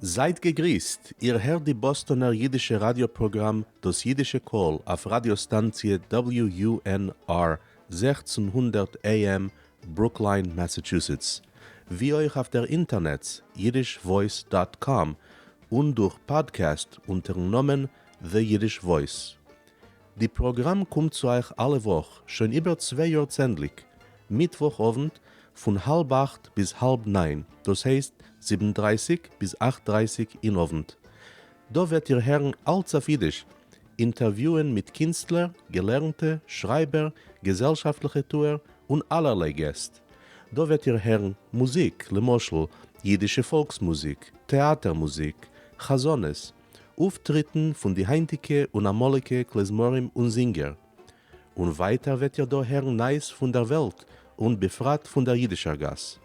זייט געגריסט, איר הערט די באסטאנער אידישע ראדיא פראגראם דאס אידישע קול אויף ראדיא סטאנציע WUNR 1600 AM ברוקליין מאסאטשוסעטס, ווי אויך אויף דער אינטערנעץ yiddishvoice dot com און דורך פאדקעסט אונטערן נאמען The Yiddish Voice. די פראגראם קומט צו אייך אלע וואך, שוין איבער צוויי יאר צענדליג, מיטוואך אוונט פון האלב אכט ביז האלב ניין, דאס הייסט זיבן דרייסיג ביז אכט דרייסיג אין אוונט. דא וועט איר הערן אלץ אויף אידיש, אינטערוויוען מיט קינסטלער, געלערנטע, שרייבער, געזעלשאפטליכע טוער, און אלערליי געסט. דא וועט איר הערן מוזיק, למשל, אידישע פאלקס מוזיק, טעאטער מוזיק, חזנות, אויפטריטן פון די היינטיגע און אמאליגע כלי-זמרים און זינגער. און ווייטער וועט איר דא הערן נייעס פון דער וועלט און בפרט פון דער אידישער גאס.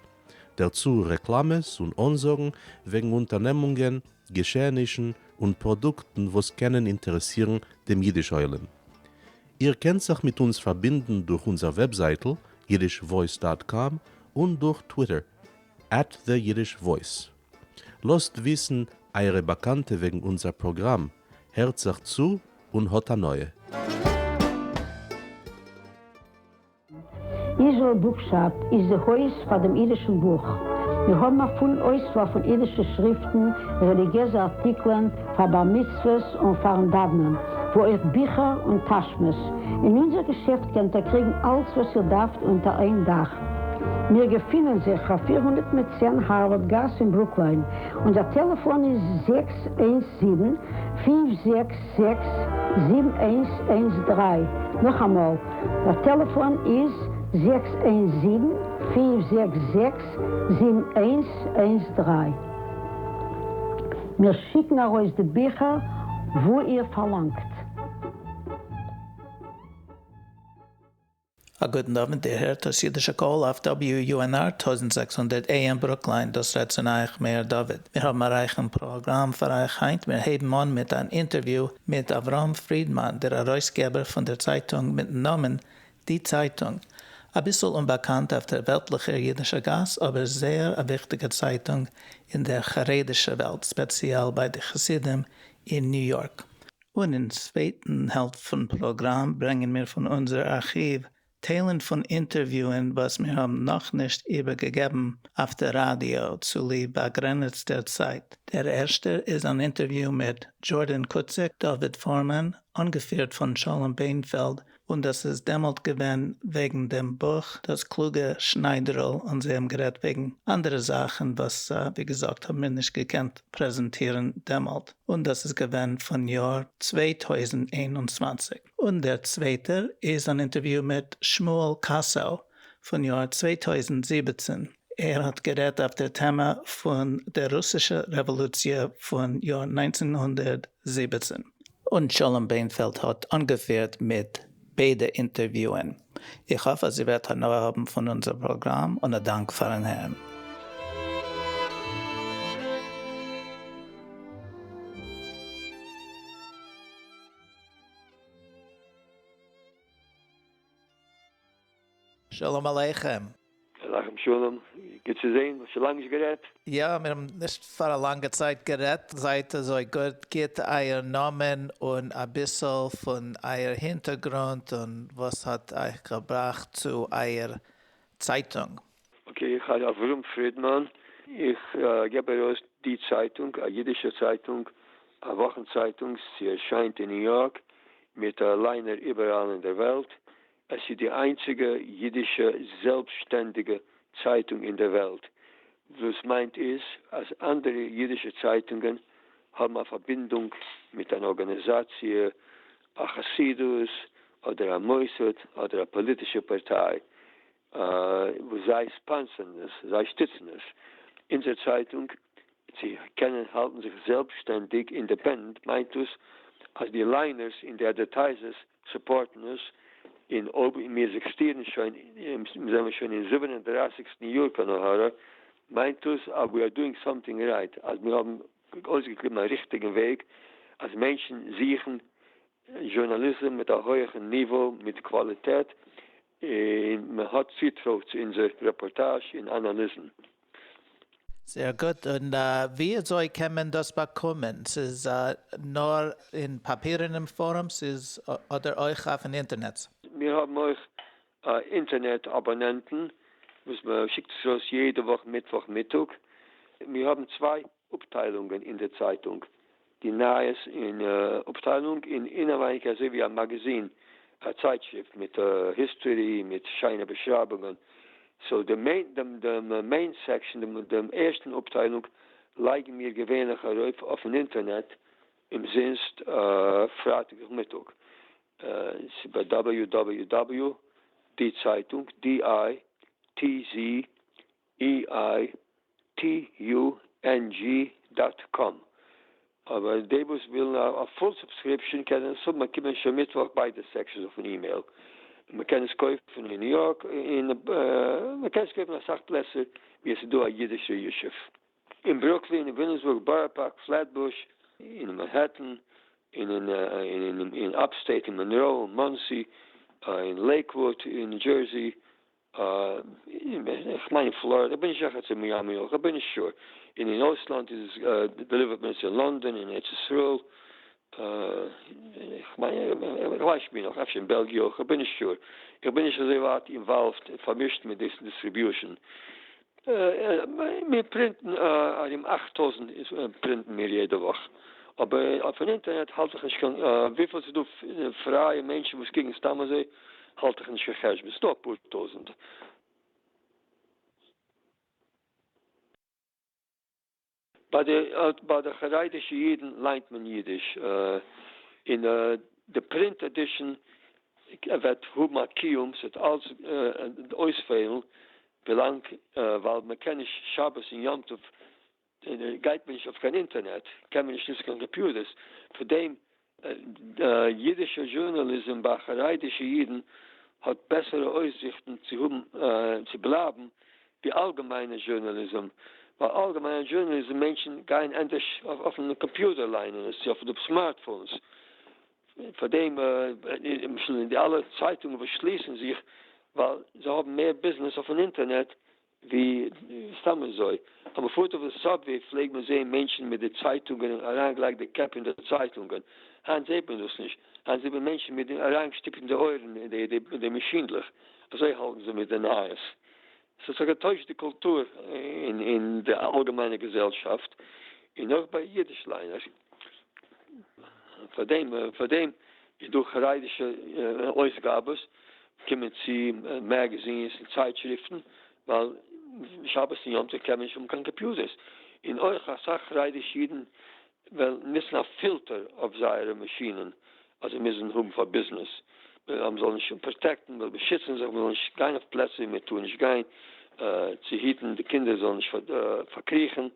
דערצו רעקלאמעס און אנזאגן וועגן אונטערנעמונגען, געשעענישן און פראדוקטן וואס קענען אינטערעסירן דעם אידיש עולם. איר קענט זיך מיט אונז פארבינדן דורך אונזער וועבזייטל yiddishvoice dot com און דורך טוויטער at the Yiddish Voice. לאזט וויסן אייערע באקאנטע וועגן אונזער פראגראם, הערט זיך צו און האט הנאה. Israel Bookshop איז די הויז פאר דעם אידישן בוך. מיר האבן א פולן אויסוואל פון אידישע שריפטן, רעליגיעזע ארטיקלען, פאר בר מצוות און פארן דאוונען, וואו אויך ביכער און טאשמעס. אין אונזער געשעפט קענט איר קריגן אלץ וואס איר דארפט אונטער איין דאך. מיר געפינען זיך אויף 410 הארווארד גאס אין ברוקליין. אונזער טעלעפאן איז 617 566 7113. נאכאמאל, דער טעלעפאן איז 617 566 7113. מיר שיקן ארויס די ביכער וואו איר פארלאנגט. א גוטן אוונט, איר הערט דאס אידישע קול אויף WUNR 1600 AM ברוקליין, דאס רעדט צו אייך מאיר דוד. מיר האבן א רייכן פראגראם פאר אייך היינט, מיר הייבן אן מיט אן אינטערוויו מיט אברהם פרידמאן, דער ארויסגעבער פון דער צייטונג מיטן נאמען די צייטונג. אביסל אומבאקאנט אויף דער וועלטליכער אידישער גאס, אבער זייער א וויכטיגע צייטונג אין דער חרדישער וועלט, ספעציעל ביי די חסידים אין ניו יארק. און אין צווייטן העלפט פון פראגראם ברענגען מיר פון אונזער ארכיוו טיילן פון אינטערוויוען וואס מיר האבן נאכנישט איבערגעגעבן אויף דער ראדיא צוליב באגרעניצטער צייט. דער ערשטער איז אן אינטערוויו מיט דזשארדען קוציק, דוד פארמאן, אנגעפירט פון שלום ביינפעלד, און דאס איז דעמאלט געווען וועגן דעם בוך דאס קלוגע שניידערל, און זיי האבן גערעדט וועגן אנדערע זאכן וואס ווי געזאגט האבן מיר נישט געקענט פרעזענטירן דעמאלט, און דאס איז געווען פון יאר 2021. און דער צווייטער איז אן אינטערוויו מיט שמואל קאסאו פון יאר 2017, ער האט גערעדט אויף דער טעמע פון דער רוסישע רעוואלוציע פון יאר 1917. און שלום ביינפעלד האט אנגעפירט מיט ביידע אינטערוויוען. איך האף אז איר וועט הנאה האבן פון אונזער פראגראם און א דאנק פארן הערן. שלום עליכם. עליכם שלום, גוט צו זעהן, האסט שוין לאנג נישט גערעדט. יא, מיר האבן נישט פאר א לאנגע צייט גערעדט, זייט אזוי גוט גיט אייער נאמען און אביסל פון אייער הינטערגרונט און וואס האט אייך געבראכט צו אייער צייטונג. Okay, איך הייס אברהם פרידמאן, איך געב ארויס די צייטונג, א אידישע צייטונג, א וואכן צייטונג, זי ערשיינט אין ניו יארק מיט ליינער איבעראל אין דער וועלט, עס איז די איינציגע אידישע זעלבסשטענדיגע צייטונג אין דער וועלט. וואס מיינט איז אז אנדערע אידישע צייטונגען האבן א פארבינדונג מיט אן ארגאניזאציע, א חסידות, אדער א מוסד, אדער א פאליטישע פארטיי, וואס זיי ספאנסערן עס, זיי שטיצן עס. אונזער צייטונג צו קענען האלטן זיך זעלבסשטענדיג, independent, מיינט דאס אז די ליינערס און די advertisers סופארטן עס, און אויב מיר עקזיסטירן שוין, מיר זענען שוין אין זיבן און דרייסיגסטן יאר קיין עין הרע, מיינט דאס אז we are doing something right, אז מיר האבן אויסגעקליבן א ריכטיגן וועג, אז מענטשן זוכן זשורנאליזם מיט א הויעכן ניווא, מיט קוואליטעט, און מען האט צוטרוי צו אונזער רעפארטאזש און אנאליזן. זייער גוט, און ווי אזוי קען מען דאס באקומען? ס'איז נאר אין פאפירענעם פארעם ס'איז אדער אויך אויפן אינטערנעץ? מיר האבן אויך אינטערנעט אבאנענטן וואס מען שיקט עס ארויס יעדע וואך מיטוואך מיטאג. מיר האבן צוויי אפטיילונגען אין די צייטונג, די נייעס און אפטיילונג און אינעווייניג אזוי ווי א מאגאזין, א צייטשריפט מיט היסטארי מיט שיינע באשרייבונגען. סאו די מעין דעם מעין סעקשאן דעם דעם ערשטן אפטיילונג לייגן מיר געווענליך ארויף אויפן אינטערנעט אומזינסט פרייטאג נאכמיטאג. ס'איז ביי www די צייטונג, DITZEITUNG דאט קאם. אבער די וואס ווילן א פול סובסקריפשאן קענען עס האבן באקומען שוין מיטוואך ביידע סעקשאנס אויפן אימעיל. מען קען עס קויפן אין ניו יארק און מען קען עס קויפן אסאך פלעצער ווי עס איז דא א אידישע ישוב. אין ברוקלין, אין וויליאמסבורג, בארא פארק, פלעטבוש, אין מאנהעטן, און אין אפסטעיט אין מאנראו, מאנסי, אין לעיקוואוד, אין ניו דזשערסי, איך מיין אין פלארידע, איך בין נישט זיכער צו מיאמי אויך, איך בין נישט sure, און אין אויסלאנד איז עס דעליווערט מען עס אין לאנדאן, אין ארץ ישראל, איך מיין, איך ווייס נישט ווי נאך, אפשר אין בעלגיע אויך, איך בין נישט sure, איך בין נישט אזוי ווייט involved, פארמישט מיט דאס distribution. מיר פרינטן ארום 8000 פרינטן מיר יעדע וואך, אבער אויפן אינטערנעט האלט איך נישט קיין, וויפיל ס'איז דא פרייע מענטשן וואס קוקן סתם אזוי האלט איך נישט קיין חשבון, ס'איז דא אפאר טויזנט. ביי די ביי די חרדישע אידן ליינט מען אידיש, און די print edition וועט האבן א קיום, ס'וועט אלץ אויספעלן ווילאנג ווייל מען קען נישט שבת און יום טוב גייט מען נישט אויף קיין אינטערנעט, קען מען נישט נוצן קיין קאמפיוטערס, פאר דעם אידישע זשורנאליזם ביי חרדישע אידן האט בעסערע אויסזיכטן צו האבן צו בלייבן ווי אלגעמיינע זשורנאליזם, ווייל אלגעמיינע זשורנאליזם מענטשן גייען ענדערש אויפן קאמפיוטער ליינען עס צו אויף די סמארטפאונס, פאר דעם למשל אין די אלע צייטונגען וואס שליסן זיך ווייל זיי האבן מער ביזנעס אויפן אינטערנעט ווי סתם אזוי אז מען פארט אויף די subway פלעג מען זעהן מענטשן מיט די צייטונגען און אריינגעלייגט די קעפ אין די צייטונגען, היינט זעהט מען דאס נישט, היינט זעהט מען מענטשן מיט די אריינגעשטופט אין די אויערן אין די מאשינדלעך, אזוי האלטן זיי מיט די נייעס. עס האט זיך געטוישט די קולטור אין די אלגעמיינע געזעלשאפט און אויך ביי אידיש ליינער. פאר דעם פאר דעם איז דא חרדישע אויסגאבעס קומען צו מאגאזינס און צייטשריפטן ווייל שבת און יום טוב קען מען נישט האבן קיין קאמפיוטערס, און אויך אסאך חרדישע אידן וועלן נוצן א פילטער אויף זייערע מאשינען אז זיי מוזן האבן פאר ביזנעס, אז מען זאל נישט פראטעקטן, מען זאל באשיצן זיך, מען זאל נישט גיין אויף פלעצער ווי מען טאר נישט גיין, צו היטן די קינדער זאלן נישט פארקריכן. און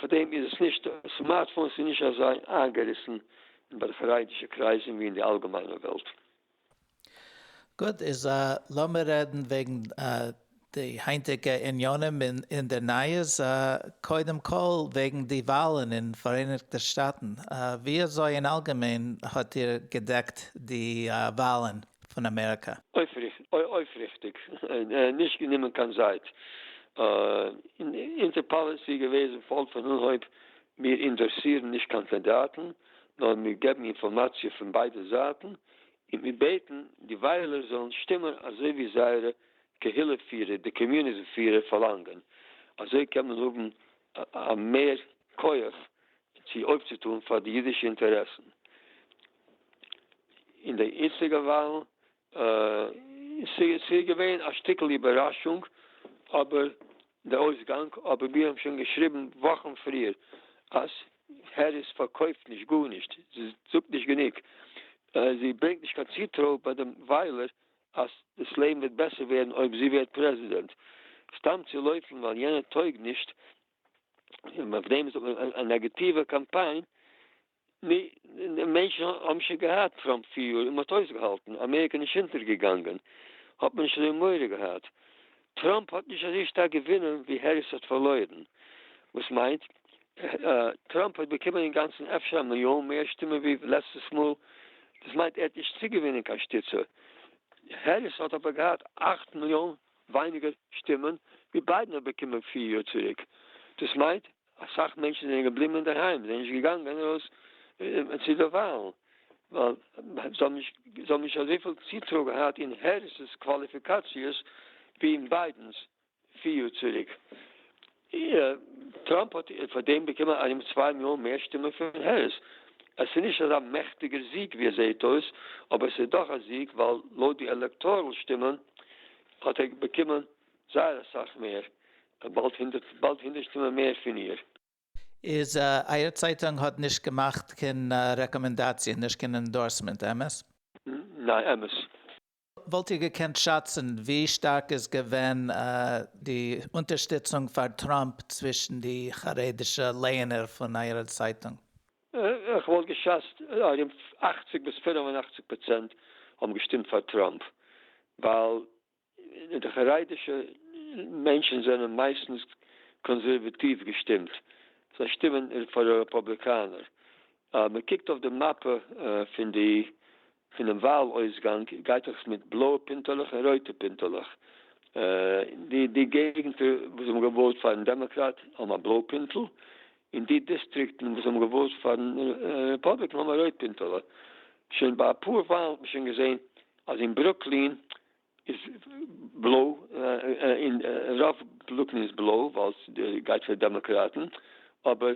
פאר דעם איז עס נישט, סמארטפאונס איז נישט אזוי איינגעריסן ביי די חרדישע קרייזן ווי אין די אלגעמיינע וועלט. גוט, איז לאמיר רעדן וועגן די היינטיגע עניינים אין דער נייעס, קודם כל וועגן די וואלן אין פאראייניגטע שטאטן, ווי אזוי אין אלגעמיין האט איר געדעקט די וואלן פון אמעריקא? אויפריכטיג, נישט גענומען קיין זייט. אונזער policy איז געוועזן פאלט פון אנהויב, מיר אינדארסירן נישט קיין קאנדידאטן, נאר מיר געבן אינפארמאציע פון ביידע זייטן, און מיר בעטן די וויילער זאלן שטימען אזוי ווי זייערע קהילה פירער, די community פירער פארלאנגען. אזוי קען מען האבן א מער כח צו אויפצוטאן פאר די אידישע אינטערעסן. אין די איצטיגע וואלן ס'איז געווען א שטיקל איבערראשונג אבער די אויסגאנג, אבער מיר האבן שוין געשריבן וואכן פריער אז העריס פארקויפט נישט גארנישט, זי זאגט נישט גענוג, זי ברענגט נישט קיין צוטרוי ביי דעם וויילער אז דאס לעבן וועט בעסער ווערן אויב זי ווערט פרעזידענט. סתם צו לויפן ווייל יענער טויג נישט, און אויף דעם זאגט מען א נעגאטיווע קאמפיין, די מענטשן האבן שוין געהאט טראמפ 4 יאר און מ'האט אויסגעהאלטן, אמעריקע איז נישט אונטערגעגאנגען, האט מען נישט אזוי מורא געהאט. טראמפ האט נישט אזוי שטארק געווינען ווי העריס האט פארלוירן, וואס מיינט טראמפ האט באקומען אינגאנצן אפשר א מיליאן מער שטימען ווי לעצטעס מאל, דאס מיינט ער האט נישט צוגעווינען קיין שטיצע, העריס האט אבער געהאט 8 מיליאן ווייניגער שטימען ווי ביידן האט באקומען 4 יאר צוריק. דאס מיינט אסאך מענטשן זענען געבליבן אינדערהיים, זענען נישט געגאנגען ארויס צו די וואלן, ווייל זיי האבן נישט זיי האבן נישט אזויפיל צוטרוי געהאט אין העריס'ס קוואליפיקאציעס ווי אין ביידען'ס פיר יאר צוריק. טראמפ האט פאר דעם באקומען ארום צוויי מיליאן מער שטימען פון העריס. עס איז נישט אזא מעכטיגער זיג ווי עס זעהט אויס, אבער עס איז דאך א זיג ווייל לויט די עלעקטארעל שטימען האט ער באקומען זייער אסאך מער, באלד הונדערט באלד הונדערט שטימען מער פון איר. איז אייער צייטונג האט נישט געמאכט קיין רעקאמענדאציע, נישט קיין endorsement, אמת? ניין, אמת. וואלט איר געקענט שאצן ווי שטארק איז געווען די אונטערשטיצונג פאר טראמפ צווישן די חרדישע לייענער פון אייער צייטונג? איך וואלט געשאצט ארום אכציג ביז פינף און אכציג פראצענט האבן געשטימט פאר טראמפ, ווייל די חרדישע מענטשן זענען מייסטנס קאנסערוואטיוו געשטימט, זיי שטימען פאר די רעפאבליקאנער. מען קוקט אויף די מאפע פון די פונעם וואל אויסגאנג גייט דאך עס מיט בלויע פינטעלעך און רויטע פינטעלעך. די די געגנטער וואס האבן געוואוט פארן דעמאקראט האבן א בלוי פינטל, און די דיסטריקטן וואס האבן געוואוט פארן רעפאבליקן האבן א רויט פינטעלע. שוין ביי אפאר וואלן האט מען שוין געזען אז אין ברוקלין איז בלוי, אין רוב ברוקלין איז בלוי ווייל ס'גייט פאר דעמאקראטן, אבער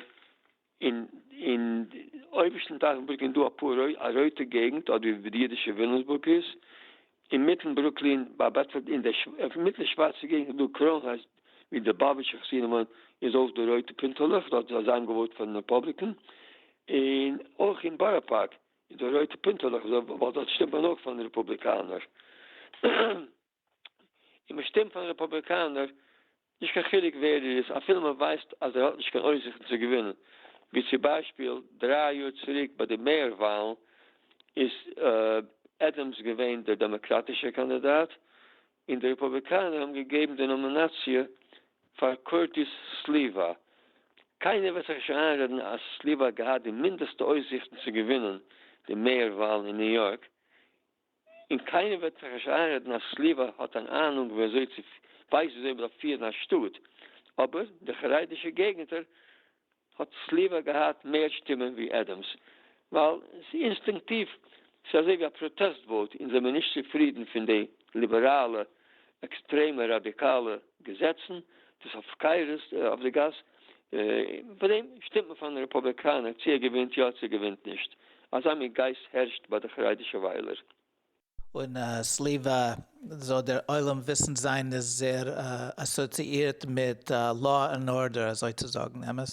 אין אין אויבערשטן טייל פון ברוקלין איז דא אפאר א רויטע געגנט אדער ווי די אידישע וויליאמסבורג איז, אינמיטן ברוקלין ביי בעדפארד אין די מיטל שווארצע געגנט איז דא קראון הייטס ווי די ליובאוויטשע חסידים וואוינען איז אויך דא רויטע פינטעלעך דארט זיי האבן געוואוט פארן רעפאבליקען, און אויך אין בארא פארק איז דא רויטע פינטעלעך ווייל דארט שטימט מען אויך פארן רעפובליקאנער. און מען שטימט פארן רעפובליקאנער נישט קיין חילוק ווער ער איז אפילו מען ווייסט אז ער האט נישט קיין אויסזיכטן צו געווינען, ווי צו ביישפיל דריי יאר צוריק ביי די מעיאר וואלן איז עדעמס געווען דער דעמאקראטישער קאנדידאט און די רעפובליקאנער האבן געגעבן די נאמינאציע פאר קורטיס סליווא. קיינער וועט זיך נישט איינרעדן אז סליווא האט געהאט די מינדעסטע אויסזיכטן צו געווינען די מעיאר וואלן אין ניו יארק, און קיינער וועט זיך נישט איינרעדן אז סליווא האט אן אהנונג ווי אזוי צו ווייסט ווי אזוי מ'דארף פירן א שטאט, אבער די חרדישע געגנטער האט סליווא געהאט מער שטימען ווי עדעמס, ווייל ס'איז אינסטינקטיוו, ס'איז אזוי ווי א protest vote, אונז זעמיר נישט צופרידן פון די ליבעראלע עקסטרעמע ראדיקאלע געזעצן, דאס הפקרות אויף די גאס, פאר דעם שטימט מען פארן רעפאבליקאנער צו ער געווינט יא צו ער געווינט נישט, אזא מין גייסט הערשט ביי די חרדישע וויילער. און סליווא זאל דער עולם וויסן זיין איז זעהר אסאציאירט מיט law and order אזוי צו זאגן, אמת?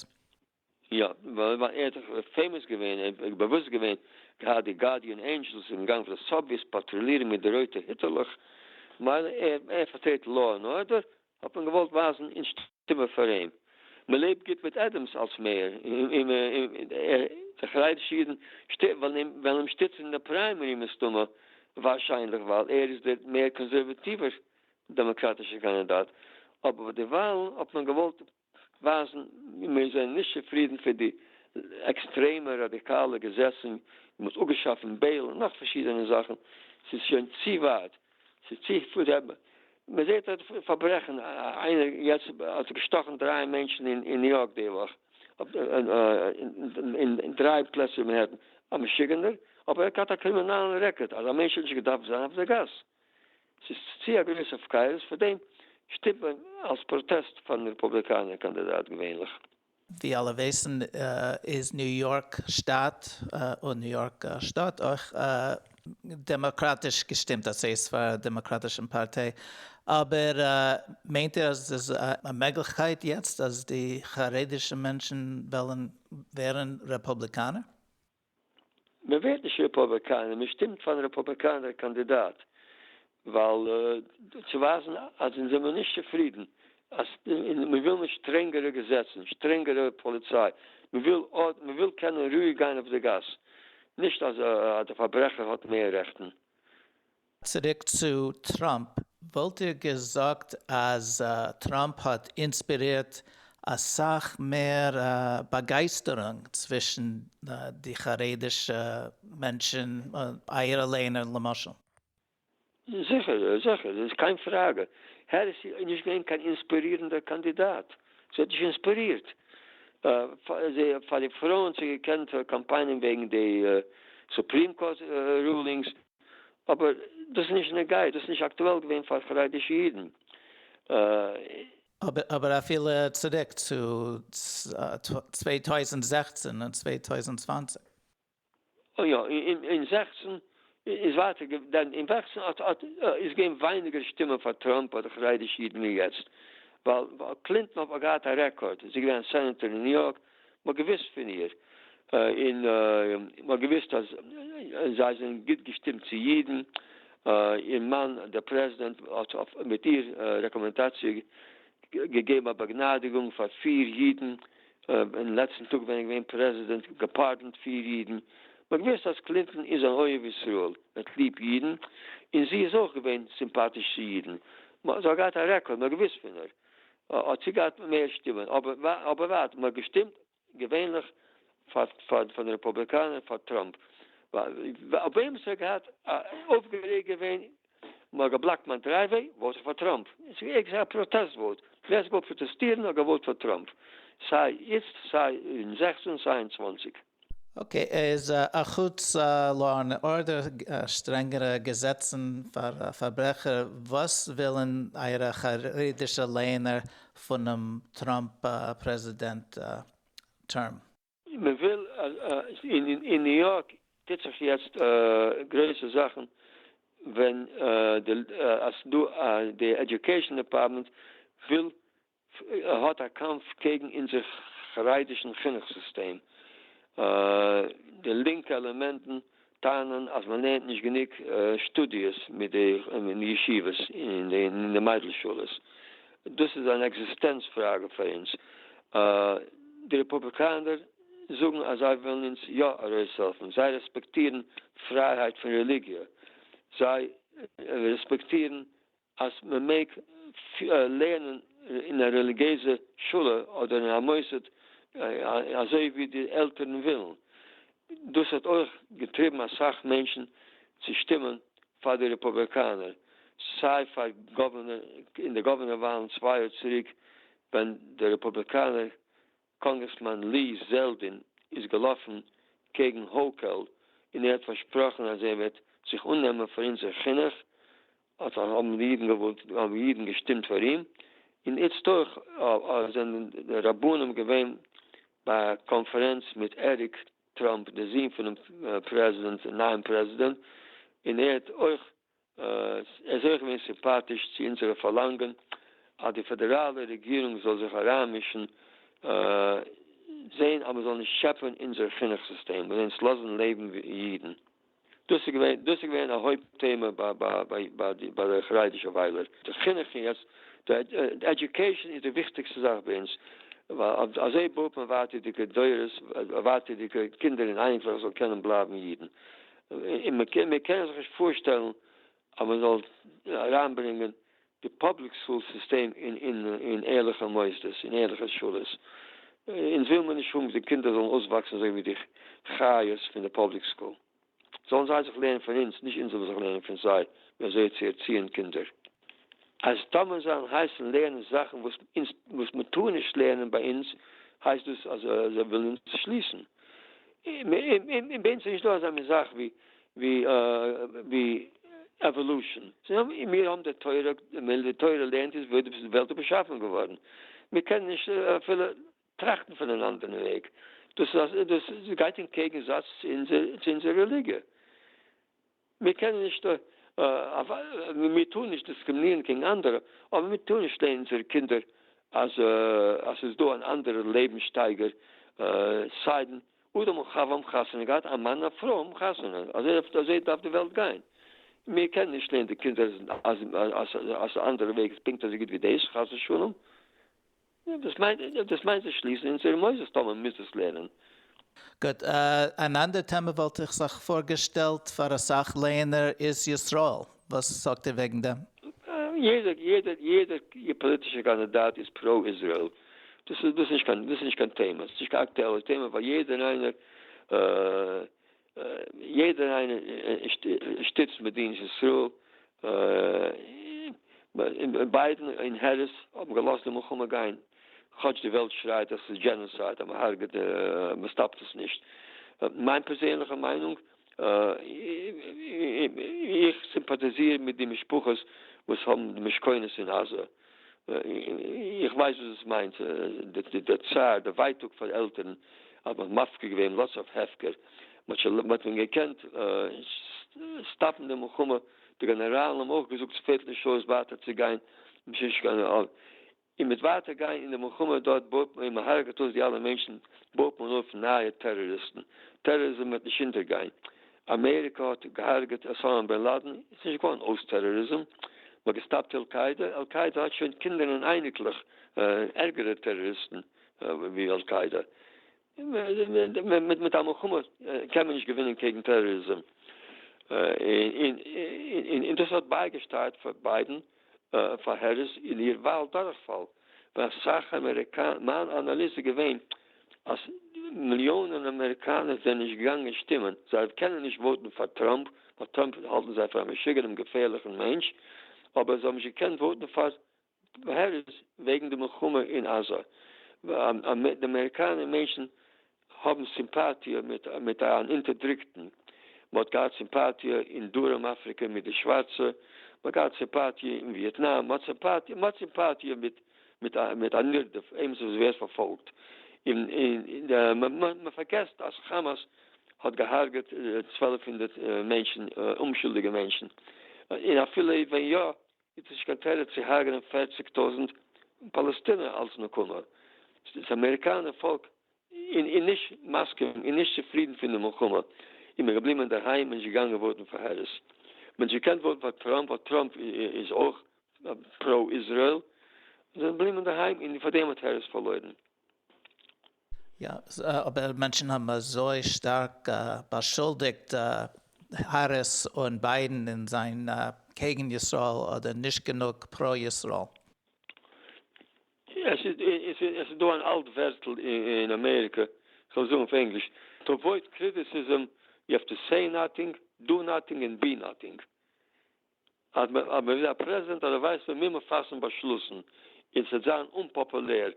יא, ווייל ער האט דאך famous געווען, ער איז באוואוסט געווען, געהאט די guardian angels און געגאנגען פון די subways פאטרולירן מיט די רויטע היטעלעך, מילא ער פארטרעט law and order, האט מען געוואלט ווייזן און שטימען פאר אים. מען לעבט גוט מיט עדעמס אלס מעיאר, און די חרדישע אידן וועלן אים שטיצן אין די primary מסתמא, ווארשיינליך ווייל ער איז דער מער קאנסערוואטיווער דעמאקראטישער קאנדידאט, אבער ביי די וואלן האט מען געוואלט ווייזן מיר זענען נישט צופרידן פון די עקסטרעמע ראדיקאלע געזעצן, מען האט אפגעשאפן bail און נאך פארשידענע זאכן, ס'איז שוין צו ווייט, ס'איז צו מען זעט דארט פארברעכן, איינער יעצט האט געשטאכן דריי מענטשן אין ניו יארק די וואך, אין דריי פלעצער אין מאנהעטן, א משוגענער, אבער ער האט געהאט א קרימינאלן רעקארד, אזא מענטש האט נישט געדארפט זיין אויף די גאס. ס'איז צו א גרויסע הפקרות, פאר דעם שטימט מען אלס פראטעסט פארן רעפובליקאנער קאנדידאט געווענליך. ווי אלע ווייסן איז ניו יארק שטאט און ניו יארק שטאט אויך דעמאקראטיש געשטימט, דאס הייסט פאר דעמאקראטישן פארטיי, אבער מיינט איר אז עס איז א מעגליכקייט יעצט אז די חרדישע מענטשן וועלן ווערן רעפובליקאנער? מען ווערט נישט רעפובליקאנער, מען שטימט פארן רעפובליקאנער קאנדידאט ווייל צו ווייזן אז אונז זעמיר נישט צופרידן, אז מען וויל נישט שטרענגערע געזעצן, שטרענגערע פאליציי, מען וויל מען וויל קענען רואיג גיין אויף די גאס, נישט אז דער פארברעכער האט מער רעכטן. צוריק צו טראמפ, וואלט איר געזאגט אז טראמפ האט אינספירירט אסאך מער באגייסטערונג צווישן די חרדישע מענטשן, אייערע ליינער למשל? זיכער, זיכער, דאס איז קיין פראגע. העריס איז נישט געווען קיין אינספירירנדער קאנדידאט. זי האט נישט אינספירירט. פאר די פרויען האט זי געקענט קאמפיינען וועגן די סופרים קאורט rulings, אבער דאס איז נישט נוגע, דאס איז נישט אקטועל געווען פאר חרדישע אידן. אבער אפילו צוריק צו 2016 און 2020. אוי יא, אין 16 איז ווייטער דען אין 16 האט האט איז געווען ווייניגער שטימען פאר טראמפ אדער חרדישע אידן ווי יעצט, ווייל קלינטאן האט געהאט א רעקארד, זי איז געווען א סענעטאר אין ניו יארק, מ'האט געוויסט פון איר, און מ'האט געוויסט אז זיי זענען גוט געשטימט צו אידן, איר מאן דער פרעזידענט האט מיט איר רעקאמענדאציע געגעבן א באגנאדיגונג פאר פיר אידן, אין לעצטן טאג ווען ער איז געווען פרעזידענט געפארדענט פיר אידן, מ'האט געוויסט אז קלינטאן איז אן אוהב ישראל, האט ליב אידן, און זי איז אויך געווען סימפאטיש צו אידן, זי האט געהאט א רעקארד, מ'האט געוויסט פון איר. האט זי געהאט מער שטימען, אבער אבער ווארט, מ'האט געשטימט געווענליך פאר פאר פאר די רעפובליקאנער פאר טראמפ, אויף וועם ס'האט געהאט אויפגערעגט געווען, מ'האט געבלאקט מיין driveway, vote איך פאר טראמפ, ס'איז א פראטעסט vote, ווער ס'געוואלט פראטעסטירן האט געוואוט פאר טראמפ, סיי איצט סיי אין 16 סיי אין 20. Okay, איז אחוץ law and order, שטרענגערע געזעצן פאר פארברעכער, וואס ווילן אייערע חרדישע לייענער פונעם טראמפ פרעזידענט term? מען וויל אין ניו יארק טוט זיך יעצט גרויסע זאכן ווען אז דא די education department וויל האט א קאמף קעגן אונזער חרדישן חינוך סיסטעם. די לינקע עלעמענטן טענה'ן אז מען לערנט נישט גענוג שטודיעס מיט די ישיבות און אין די מיידל שולעס. דאס איז אן עקזיסטענץ פראגע פאר אונז. די רעפובליקאנער זאגן אז זיי ווילן אונז יא ארויסהעלפן. זיי רעספעקטירן פרייהייט פון רעליגיע. זיי רעספעקטירן אז מען מעג לערנען אין א רעליגיעזע שולע אדער אין א מוסד אזוי ווי די עלטערן ווילן. דאס האט אויך געטריבן אסאך מענטשן צו שטימען פאר די רעפובליקאנער, סיי פאר גאווערנער אין די גאווערנער וואלן 2 יאר צוריק ווען די רעפובליקאנער קאנגרעסמאן לי זעלדין איז געלאפן קעגן האוקעל און ער האט פארשפראכן אז ער וועט זיך אננעמען פאר אונזער חינוך, האט האבן די אידן געוואלט האבן אידן געשטימט פאר אים, און איצט אויך זענען די רבנים געווען ביי א קאנפערענץ מיט עריק טראמפ דער זון פונעם פרעזידענט נייעם פרעזידענט, און ער האט אויך ער איז אויך געווען סימפאטיש צו אונזערע פארלאנגען אז די פעדעראלע רעגירונג זאל זיך אריינמישן זען אז מען זאל נישט טשעפען אונזער חינוך סיסטעם און אונז לאזן לעבן ווי אידן. דאס איז געווען דאס איז געווען א הויפט טעמע ביי ביי ביי די ביי די חרדישע וויילער. די חינוך און יעצט די education איז די וויכטיגסטע זאך ביי אונז, ווייל אזוי בויט מען ווייטערדיגע דורות, ווייטערדיגע קינדער און אייניקלעך זאלן קענען בלייבן אידן. און מען קען זיך נישט פארשטעלן אז מען זאל אריינברענגען די public school סיסטעם אין ערליכע מוסדות, אין ערליכע שולעס. אונז וויל מען נישט האבן די קינדער זאלן אויסוואקסן אזוי ווי די חיות פון די public school. זאלן זיי זיך לערנען פון אונז, נישט אונז זאלן זיך לערנען פון זיי ווי אזוי צו ערציען קינדער. אז טאמער זיי זאלן הייסן לערנען זאכן וואס אונז וואס מען טאר נישט לערנען ביי אונז, הייסט דאס אז זיי ווילן אונז שליסן. און ביי אונז איז נישטא אזא מין זאך ווי ווי ווי evolution. מיר האבן די תורה, די תורה לערנט אונז ווי די וועלט איז באשאפן געווארן. מיר קענען נישט אפילו טראכטן פון אן אנדערן וועג. דאס איז דאס גייט אין קעגנזאץ צו אונזער צו אונזער רעליגיע. מיר קענען נישט מיר טארן נישט דיסקרימינירן קעגן אנדערע, אבער מיר טארן נישט לערנען אונזערע קינדער אז אז ס'איז דא אן אנדערע לעבנסשטייגער, סיידן אדם און חווה האבן חתונה געהאט, א מאן און א פרוי האבן חתונה, אזוי אזוי דארף די וועלט גיין. מיר קענען נישט לערנען די קינדער אז אז אז אנדערע וועג איז פונקט אזוי גוט ווי דאס, חס ושלום. דאס מיינט דאס מיינט זיי שליסן אונזערע מוסדות טאמער מ'מוז דאס לערנען. גוט, אן אנדער טעמע וואלט איך זיך פארגעשטעלט פאר אסאך לייענער איז ישראל, וואס זאגט איר וועגן דעם? יעדער יעדער יעדער פאליטישער קאנדידאט איז פרא איזראעל, דאס איז דאס איז נישט קיין דאס איז נישט קיין טעמע, עס איז נישט קיין אקטועלע טעמע ווייל יעדער איינער יעדער איינער שטיצט מדינת ישראל, ביידן און העריס האבן געלאזט די מלחמה גיין. כאטש די וועלט שרייט אז ס'איז דזשענאסייד אז מ'הרג'עט מען סטאפט עס נישט. מיין פערזענליכע מיינונג, איך סימפאטיזיר מיט די משפחות וואס האבן די משכונות אין עזה, איך ווייס וואס עס מיינט, די צער, די ווייטאג פאר עלטערן אז מ'האט מפקיר געווען, מ'לאזט אויף הפקר, מ'האט ווען געקענט סטאפן די מלחמה, די גענעראלן האבן אויך געזאגט ס'פעלט נישט אויס ווייטער צו גיין, און מיט ווייטער גיין אין די מלחמה דארט בויט מען און מען הרג'ט אויס די אלע מענטשן בויט מען אויף נייע טעראריסטן, טעראריזם וועט נישט אונטערגיין, אמעריקע האט געהרג'ט אסאמא בין לאדין, איז נישט געווארן אויס טעראריזם, מען האט געסטאפט על קאידא, על קאידא האט שוין קינדער און אייניקלעך ערגערע טעראריסטן ווי על קאידא, מיט א מלחמה קען מען נישט געווינען קעגן טעראריזם, און דאס האט בייגעשטייערט פאר ביידען פאר העריס אין איר וואל דורכפאל, ווען אסאך אמעריקאנער, מיין אנאליז איז געווען אז מיליאנען אמעריקאנער זענען נישט געגאנגען שטימען, זיי קענען נישט וואוטן פאר טראמפ, ווייל טראמפ האלטן זיי פאר א משוגענעם געפערליכן מענטש, אבער זיי האבן נישט געקענט וואוטן פאר העריס וועגן די מלחמה אין עזה, די אמעריקאנער מענטשן האבן סימפאטיע מיט אן אונטערדריקטן, מען האט געהאט סימפאטיע אין דרום אפריקע מיט די שווארצע, מען האט געהאט סימפאטיע אין וויעטנאם, מען האט סימפאטיע מיט א נרדף, עימיצער וואס ווערט פארפאלגט, מען פארגעסט אז כאמאס האט געהארגעט 1200 מענטשן, אומשולדיגע מענטשן, און אפילו ווען יא איז נישט קיין תירוץ צו הרג'נען 40 טויזענט פאלעסטינער אלס נקמה. דאס אמעריקאנער פאלק איז נישט מסכים און נישט צופרידן פון די מלחמה, איז מען געבליבן אינדערהיים און נישט געגאנגען וואוטן פאר העריס. מען האט נישט געקענט וואוטן פאר טראמפ ווייל טראמפ איז אויך פרא איזראעל. זיי זענען געבליבן אינדערהיים און פאר דעם האט העריס פארלוירן. יא, אבער מענטשן האבן אזוי שטארק באשולדיגט העריס און ביידן אין זיין קעגן ישראל אדער נישט גענוג פרא ישראל. עס איז דא אן אלט ווערטל אין אמעריקע, כ'וועל זאגן אויף ענגליש, to avoid criticism you have to say nothing, do nothing and be nothing. אז מען וויל א פרעזידענט אדער ווייס מען מוז מען פאסן באשלוסן און ס'וועט זיין אומפאפולער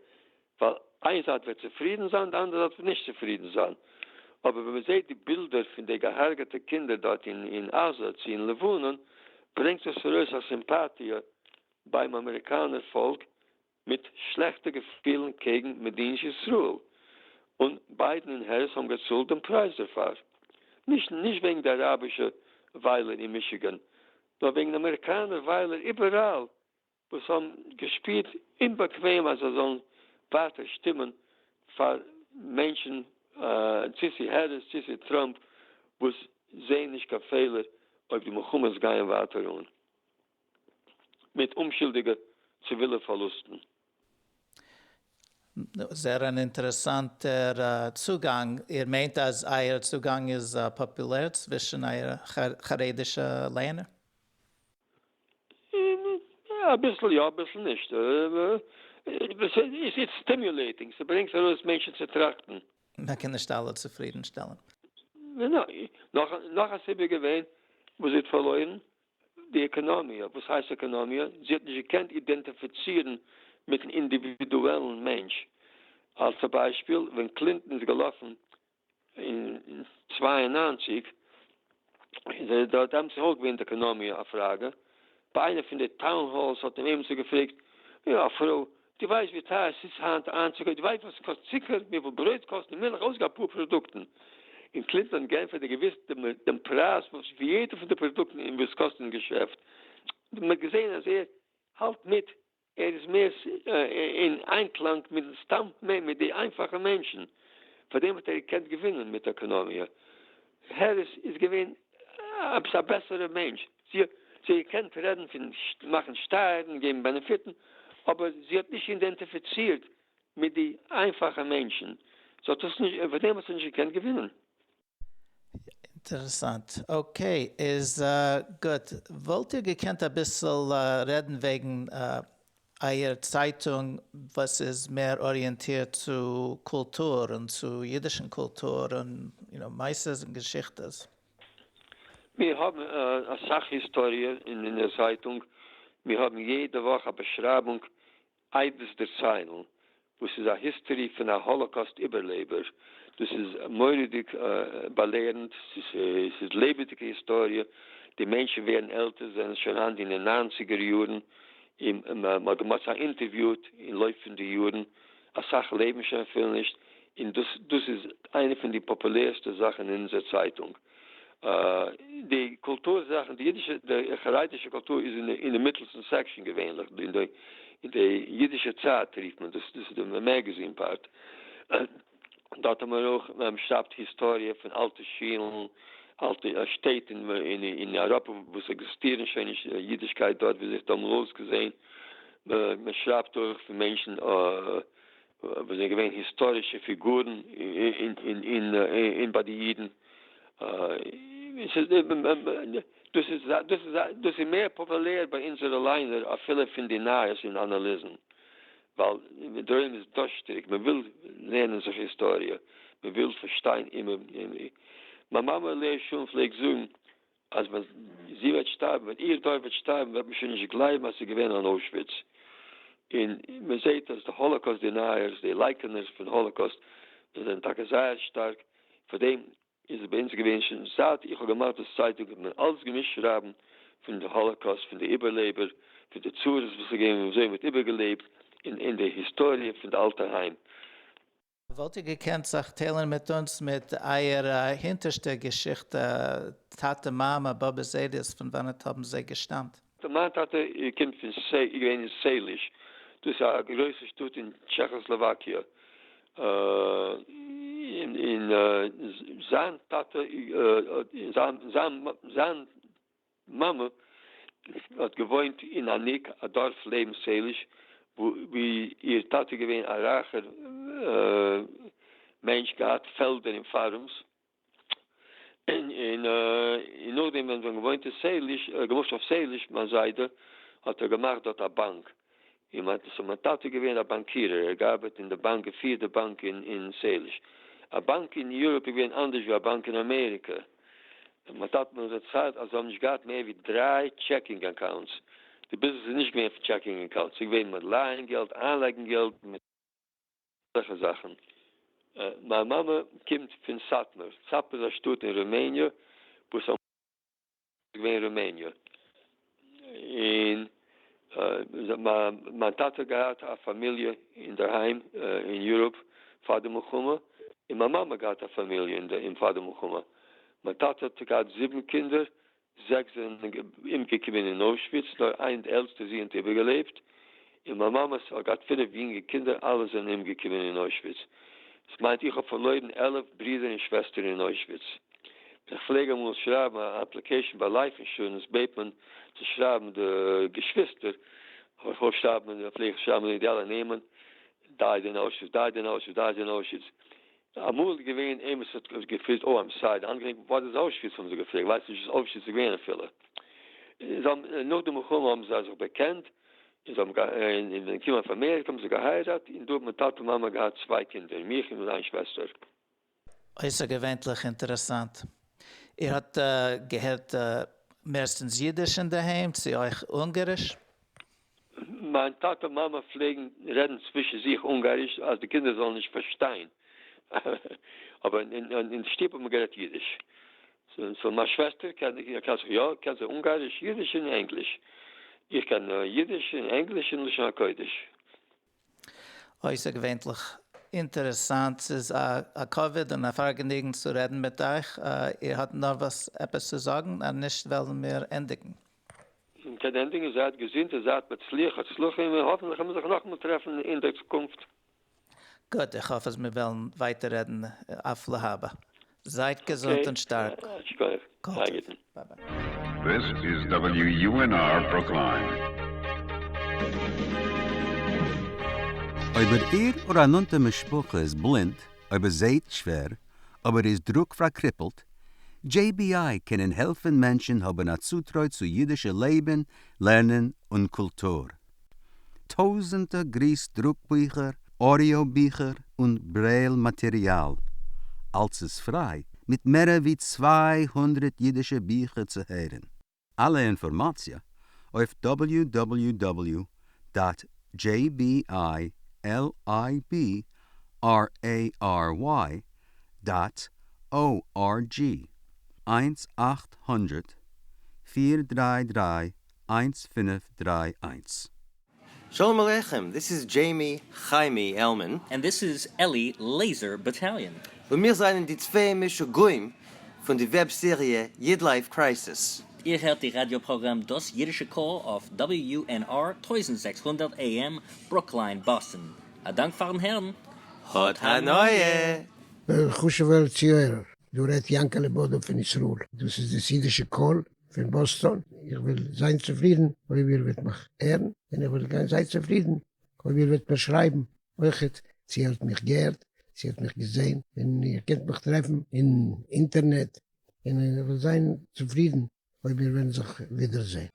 ווייל איין זייט וועט צופרידן זיין די אנדערע זייט וועט נישט צופרידן זיין אבער ווען מען זעט די בילדער פון די געהארגעטע קינדער דארט אין עזה צו אין לבנון ברענגט עס ארויס א סימפאטיע ביים אמעריקאנער פאלק מיט שלעכטע געפילן קעגן מדינת ישראל, און ביידן און העריס האבן געצאלט דעם פרייז דערפאר. נישט נישט וועגן די אראבישע וויילער אין מישיגען, נאר וועגן אמעריקאנער וויילער איבעראל וואס האבן געשפירט אומבאקוועם אז זיי זאלן ווייטער שטימען פאר מענטשן, צו ס'איז העריס צו ס'איז טראמפ, וואס זעען נישט קיין פעלער אויב די מלחמות גייען ווייטער אן. מיט אומשולדיגע ציווילע פארלוסטן. זייער אן אינטערעסאנטער צוגאנג. איר מיינט אז אייער צוגאנג איז פאפולער צווישן אייערע חרדישע לייענער? אביסל יא אביסל נישט. איטס stimulating, ס'ברענגט ארויס מענטשן צו טראכטן. מען קען נישט אלע צופרידן שטעלן. נאך א סיבה געווען וואס זי האט פארלוירן, די עקאנאמיע, וואס הייסט עקאנאמיע? זי האט נישט געקענט אידענטיפיצירן מיטן אינדיווידועלן מענטש. אלס א ביישפיל, ווען קלינטאן איז געלאפן אין 92, איז דארט דעמאלטס אויך געווען די עקאנאמיע א פראגע. ביי איינע פון די town halls האט אים עמיצער געפרעגט, יא, א פרוי, דו ווייסט ווי טייער ס'איז היינט איינצוקויפן? דו ווייסט וואס ס'קאסט צוקער? וויפיל ברויט קאסט און מילך? אויסגעבן אפאר פראדוקטן. און קלינטאן האט געענטפערט, ער האט געוואוסט דעם פרייז פון יעדע פון די פראדוקטן און וואס ס'קאסט אין געשעפט. מ'האט געזען אז ער האלט מיט, ער איז מער אין איינקלאנג מיטן סתם מיט די איינפאכע מענטשן. פארדעם האט ער געקענט געווינען מיט עקאנאמיע. העריס איז געווען עפעס א בעסערע מענטש, זי האט געקענט רעדן פון מאכן שטייערן, געבן בענעפיטן, אבער זי האט נישט אידענטיפיצירט מיט די איינפאכע מענטשן, זי האט עס נישט, פאר דעם האט זי נישט געקענט געווינען. אינטערעסאנט. Okay, איז גוט. וואלט איר געקענט אביסל רעדן וועגן אייער צייטונג וואס איז מער אריענטירט צו קולטור און צו אידישן קולטור און מעשות און געשיכטעס? מיר האבן אסאך היסטאריע אין דער צייטונג, מיר האבן יעדע וואך א באשרייבונג עדות דערציילן. וואס איז א history פון א האלאקאסט איבערלעבער, דאס איז מורא'דיג באלערנד, ס'איז לעבעדיגע היסטאריע, די מענטשן ווערן עלטער, זיי זענען שוין היינט אין די ניינציגער יארן, און מ'האט געמאכט זיי אינטערוויוט אין לויף פון די יארן, אסאך לעבן שוין אפילו נישט, און דאס דאס איז איינע פון די פאפולערסטע זאכן אין אונזער צייטונג. די קולטור זאכן, די אידישע, די חרדישע קולטור איז אין די מיטלסטן section געווענליך, אין די אין די אידישע צייט רופט מען דאס, דאס איז די magazine part. דארט האט מען אויך, מען שרייבט היסטאריע פון אלטע שילן, אלטע שטעט אין אין אייראפע וואס עקזיסטירן שוין נישט, אידישקייט דארט ווי זיך אמאל אויסגעזען. מען שרייבט אויך פון מענטשן וואס זענען געווען היסטארישע פיגורן אין ביי די אידן. דאס איז דאס איז דאס איז מער פאפולער ביי אונזערע ליינער אפילו פון די נייעס און אנאליזן, ווייל דער עולם איז דארשטיג, מען וויל לערנען זיך היסטאריע, מען וויל פארשטיין. מיין מאמע עליה השלום פלעגט זאגן אז ווען זי וועט שטארבן, ווען איר דור וועט שטארבן, וועט מען שוין נישט גלייבן אז ס'איז געווען אן אוישוויץ. און מען זעט אז די האלאקאוסט deniers, די לייקענערס פון האלאקאוסט, זיי זענען טאקע זייער שטארק. פאר דעם איז עס ביי אונז געווען שוין זייט איך האב געמאכט דאס צייטונג האט מען אלץ געמוזט שרייבן פון די האלאקאוסט, פון די איבערלעבער, פון די צרות וואס איז געווען און וויאזוי מען האט איבערגעלעבט, און אין די היסטאריע פון די אלטע היים. וואלט איר געקענט זיך טיילן מיט אונז מיט אייער הינטערשטע געשיכטע, טאטע מאמע באבע זיידעס פון וואנעט האבן זיי געשטאמט? מיין טאטע קומט פון איז געווען אין סעליש, דאס איז א גרויסע שטאט אין טשעכאסלאוואקיע, און זיין טאטע זיין מאמע האט געוואוינט אין אניק, א דארף לעבן סעליש, וואו איר טאטע איז געווען א רייכער מענטש, געהאט פעלדער און farms, און נאכדעם ווען זיי האבן געוואוינט אין סעליש, געמופט אויף סעליש, מיין זיידע, האט ער געמאכט דארט א באנק, און מיין so מיין טאטע איז געווען א באנקירער, ער האט געארבעט אין די באנק, געפירט די באנק אין סעליש. א באנק אין Europe איז געווען אנדערש ווי א באנק אין אמעריקע. מיין טאטע האט מיר דערציילט אז זיי האבן נישט געהאט מער ווי דריי checking accounts. די ביזנעס איז נישט געווען פון checking accounts, ס'איז געווען מיט לייען געלט, איינלייגן געלט, מיט אזעלכע זאכן. מיין מאמע קומט פון סאטמאר. סאטמאר איז א שטאט אין רומעניע וואס אמאל איז געווען רומעניע. און מיין טאטע האט געהאט א פאמיליע אינדערהיים אין Europe פאר די מלחמה, און מיין מאמע האט געהאט א פאמיליע אין פאר די מלחמה. מיין טאטע האט געהאט זיבן קינדער, זעקס זענען אומגעקומען אין אוישוויץ, נאר איין די עלטסטע זון האט איבערגעלעבט, און מיין מאמע האט געהאט פינף יונגע קינדער, אלע זענען אומגעקומען אין אוישוויץ. דאס מיינט איך האב פארלוירן 11 ברידער און שוועסטער אין אוישוויץ. איך פלעג אמאל שרייבן א application ביי life insurance, בעט מען צו שרייבן די געשוויסטער, איך אויך שרייבן, פלעג איך שרייבן די אלע נעמען, died in Auschwitz, died in Auschwitz, died in Auschwitz. אמאל איז געווען עימיצער האט געפרעגט oh I'm sorry, די אנדערע וואס איז אוישוויץ האבן זיי געפרעגט, ווייסט נישט וואס אוישוויץ איז געווען אפילו. זיי האבן נאך די מלחמה האבן זיי זיך באקענט, און זיי האבן און ווען געקומען אויף אמעריקע האבן זיי געהייראט, און דא האט מיין טאטע און מאמע געהאט צוויי קינדער, מיך און זיין שוועסטער. אויסערגעווענליך אינטערעסאנט. איר האט געהערט מערסטענס אידיש אינדערהיים צו אויך אונגאריש? מיין טאטע מאמע פלעגן רעדן צווישן זיך אונגאריש אז די קינדער זאלן נישט פארשטיין, אבער אין שטוב האט מען גערעדט אידיש. so מיין שוועסטער קען זיך יא, קען זי אונגאריש, אידיש און ענגליש. איך קען אידיש און ענגליש און לשון הקודש. אויסערגעווענליך אינטערעסאנט, ס'איז א כבוד און א פארגעניגן צו רעדן מיט אייך, איר האט נאר וואס עפעס צו זאגן? אז נישט וועלן מיר ענדיגן. מען קען ענדיגן, זייט געזונט און זייט מצליח, הצלחה און האפנטליך וועלן מיר זיך נאכאמאל טרעפן אין דער צוקונפט. גוט, איך האף אז מיר וועלן ווייטער רעדן אויף להבא. זייט געזונט און שטארק. שכוח. כל טוב. bye bye. This is WUNR Brookline. אויב איר אדער א נאנטע משפחה איז בלינד, אויב ער זעהט שווער, אבער איז דרוק פארקריפלט, JBI קענען העלפן מענטשן האבן א צוטרוי צו אידישע לעבן, לערנען און קולטור. טויזענטער גריס דרוק ביכער, audio ביכער און ברעיל מאטעריאל. אלץ איז פריי, מיט מערער ווי 200 אידישע ביכער צו הערן. אלע אינפארמאציע אויף www dot jbi.org. L I B R A R Y dot O R G, איינס 800 433 1531. שלום עליכם, this is Jamie Chaimie Elman. And this is Eli Laser Battalion. און מיר זענען די צוויי משוגעים פון די web סעריע YidLife Crisis. איר הערט די ראדיא פראגראם דאס אידישע קול אויף WUNR 1600 AM, ברוקליין, באסטאן. א דאנק פארן הערן. האט הנאה! חשוב'ער צוהערער, דא רעדט יענקעלע באדא פון ישראל, דאס איז דאס אידישע קול פון באסטאן, איך וועל זיין צופרידן אויב איר וועט מיך הערן, און איך וועל זיין צופרידן אויב איר וועט מיר שרייבן אויכעט, צו איר האט מיך געהערט, צו איר האט מיך געזען, און איר קענט מיך טרעפן אין אינטערנעט, און איך וועל זיין צופרידן אויב מיר וועלן זיך ווידערזען.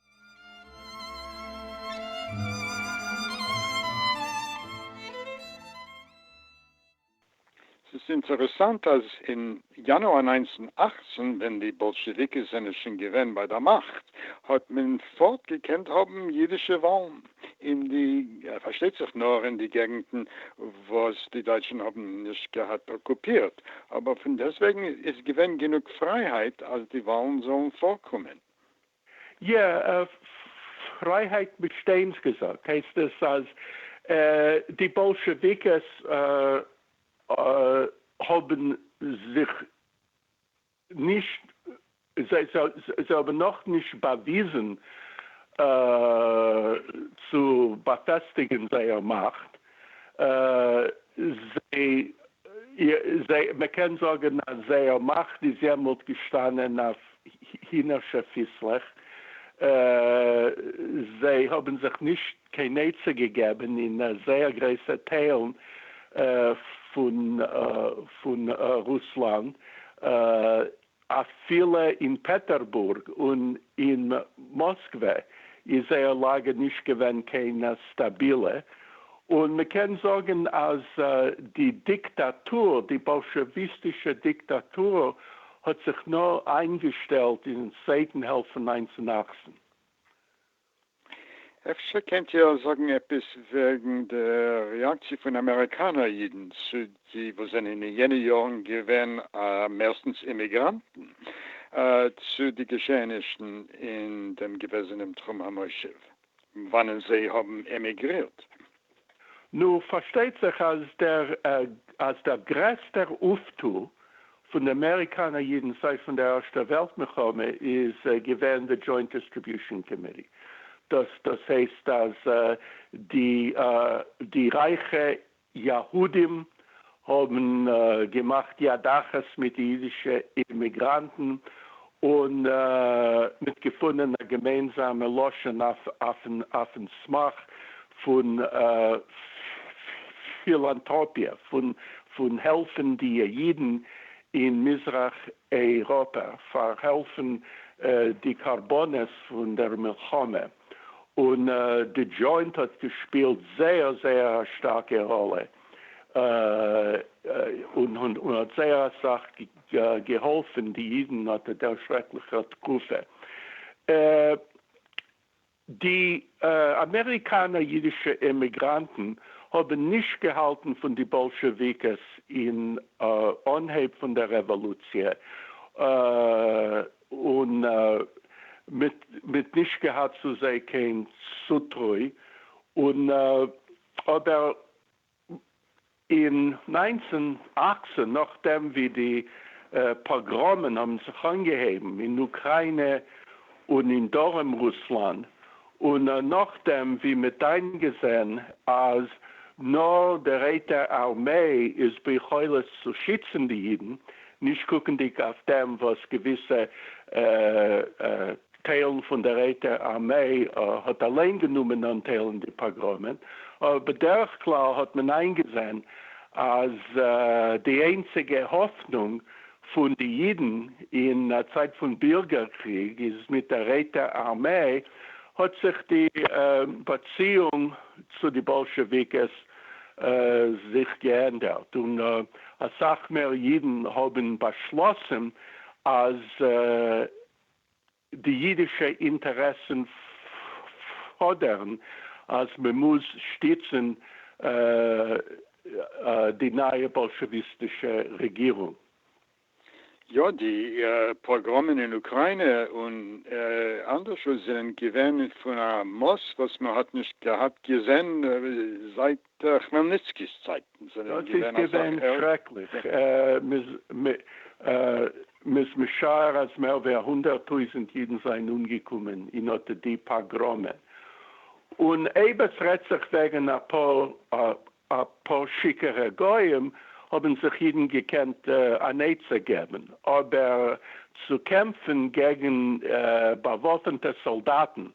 ס'איז אינטערעסאנט אז אין יאנואר 1918 ווען די באלשעוויקעס זענען שוין געווען ביי דער מאכט האט מען פארט געקענט האבן אידישע וואלן אין די, פארשטייט זיך נאר אין די געגנטן וואס די דייטשן האבן נישט געהאט אקופירט, אבער פון דעסטוועגן איז געווען גענוג פרייהייט אז די וואלן זאלן פארקומען. יא, פרייהייט מישטיינס געזאגט הייסט עס אז די באלשעוויקעס האבן זיך נישט, זיי האבן נאך נישט באוויזן צו באפעסטיגן זייער מאכט, זיי, מען קען זאגן אז זייער מאכט איז יעמאלט געשטאנען אויף הינערשע פיסלעך, זיי האבן זיך נישט קיין עצה געגעבן אין זייער גרויסע טיילן פון רוסלאנד, אפילו אין פעטערבורג און אין מאסקווע איז זייער לאגע נישט געווען קיין סטאבילע, און מ'קען זאגן אז די דיקטאטור, די באלשעוויסטישע דיקטאטור האט זיך נאר איינגעשטעלט אין צווייטן העלפט פון 1918. אפשר קענט איר זאגן עפעס וועגן דער רעאקציע פון אמעריקאנער אידן צו די וואס זענען אין יענע יארן געווען מערסטנס אימיגראנטן צו די געשעענישן אין דעם געוועזענעם תחום המושב וואנען זיי האבן עמיגרירט? נו, פארשטייט זיך אז דער אז דער גרעסטער אויפטו פון די אמעריקאנער אידן זייט פון דער ערשטער וועלט מלחמה איז געווען די Joint Distribution Committee. דאס דאס הייסט אז די די רייכע יהודים האבן געמאכט יד אחת מיט די אידישע אימיגראנטן און מיט געפונען א געמיינזאמע לשון אויפן אויפן סמך פון פילאנטראפיע, פון פון העלפן די אידן אין מזרח אייראפע, פאר העלפן די קרבנות פון דער מלחמה, און די דזשוינט האט געשפילט זייער זייער א שטארקע ראלע, און האט זייער אסאך געהאלפן די אידן אט דער שרעקליכער תקופה. די אמעריקאנער אידישע אימיגראנטן האבן נישט געהאלטן פון די באלשעוויקעס אין אנהייב פון דער רעוואלוציע, און מ'האט נישט געהאט צו זיי קיין צוטרוי, און אבער אין 1918 נאכדעם ווי די פאגראמען האבן זיך אנגעהויבן אין אוקריינע און אין דרום רוסלאנד, און נאכדעם ווי מ'האט איינגעזען אז נאר די רויטע ארמיי איז ביכולת צו שיצן די אידן, נישט קוקנדיג אויף דעם וואס געוויסע טיילן פון דער רויטער ארמיי האט אליין גענומען אנטייל אין די פאגראמען, אבער בדרך כלל האט מען איינגעזען אז די איינציגע האפנונג פון די אידן אין א צייט פון בירגער קריג איז מיט דער רויטער ארמיי, האט זיך די באציאונג צו די באלשעוויקעס זיך געענדערט, און אסאך מער אידן האבן באשלאסן אז די אידישע אינטערעסן פאדערן אז מען מוז שטיצן די נייע באלשעוויסטישע רעגירונג. יא, די פאגראמען אין אוקריינע און אנדערשוואו זענען געווען פון א מאס וואס מען האט נישט געהאט געזען זייט כמעלניצקי'ס צייטן. דאס איז געווען שרעקליך, מ'איז משער אז מער ווי א 100,000 אידן זענען אומגעקומען אין אט די פאגראמען, און אויב עס רעדט זיך וועגן אפאר אפאר שיכור'ע גוים האבן זיך אידן געקענט אן עצה געבן, אבער צו קעמפן געגן באוואפענטע סאלדאטן,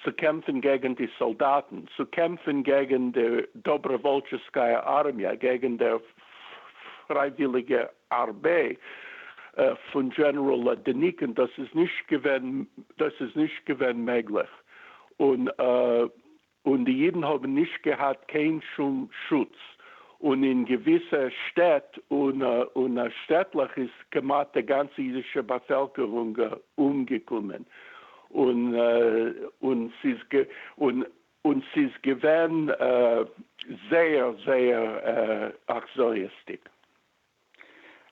צו קעמפן געגן די סאלדאטן, צו קעמפן געגן די דאבראוואלטשעסקאיא ארמיע, געגן דער פרייוויליגע ארמיי פון דזשענעראל דעניקין, דאס איז נישט געווען, דאס איז נישט געווען מעגליך, און און די אידן האבן נישט געהאט קיין שום שוץ, און אין געוויסע שטעט און שטעטלעך איז כמעט די גאנצע אידישע באפעלקערונג אומגעקומען, און און ס'איז געווען זייער זייער אכזריות'דיג.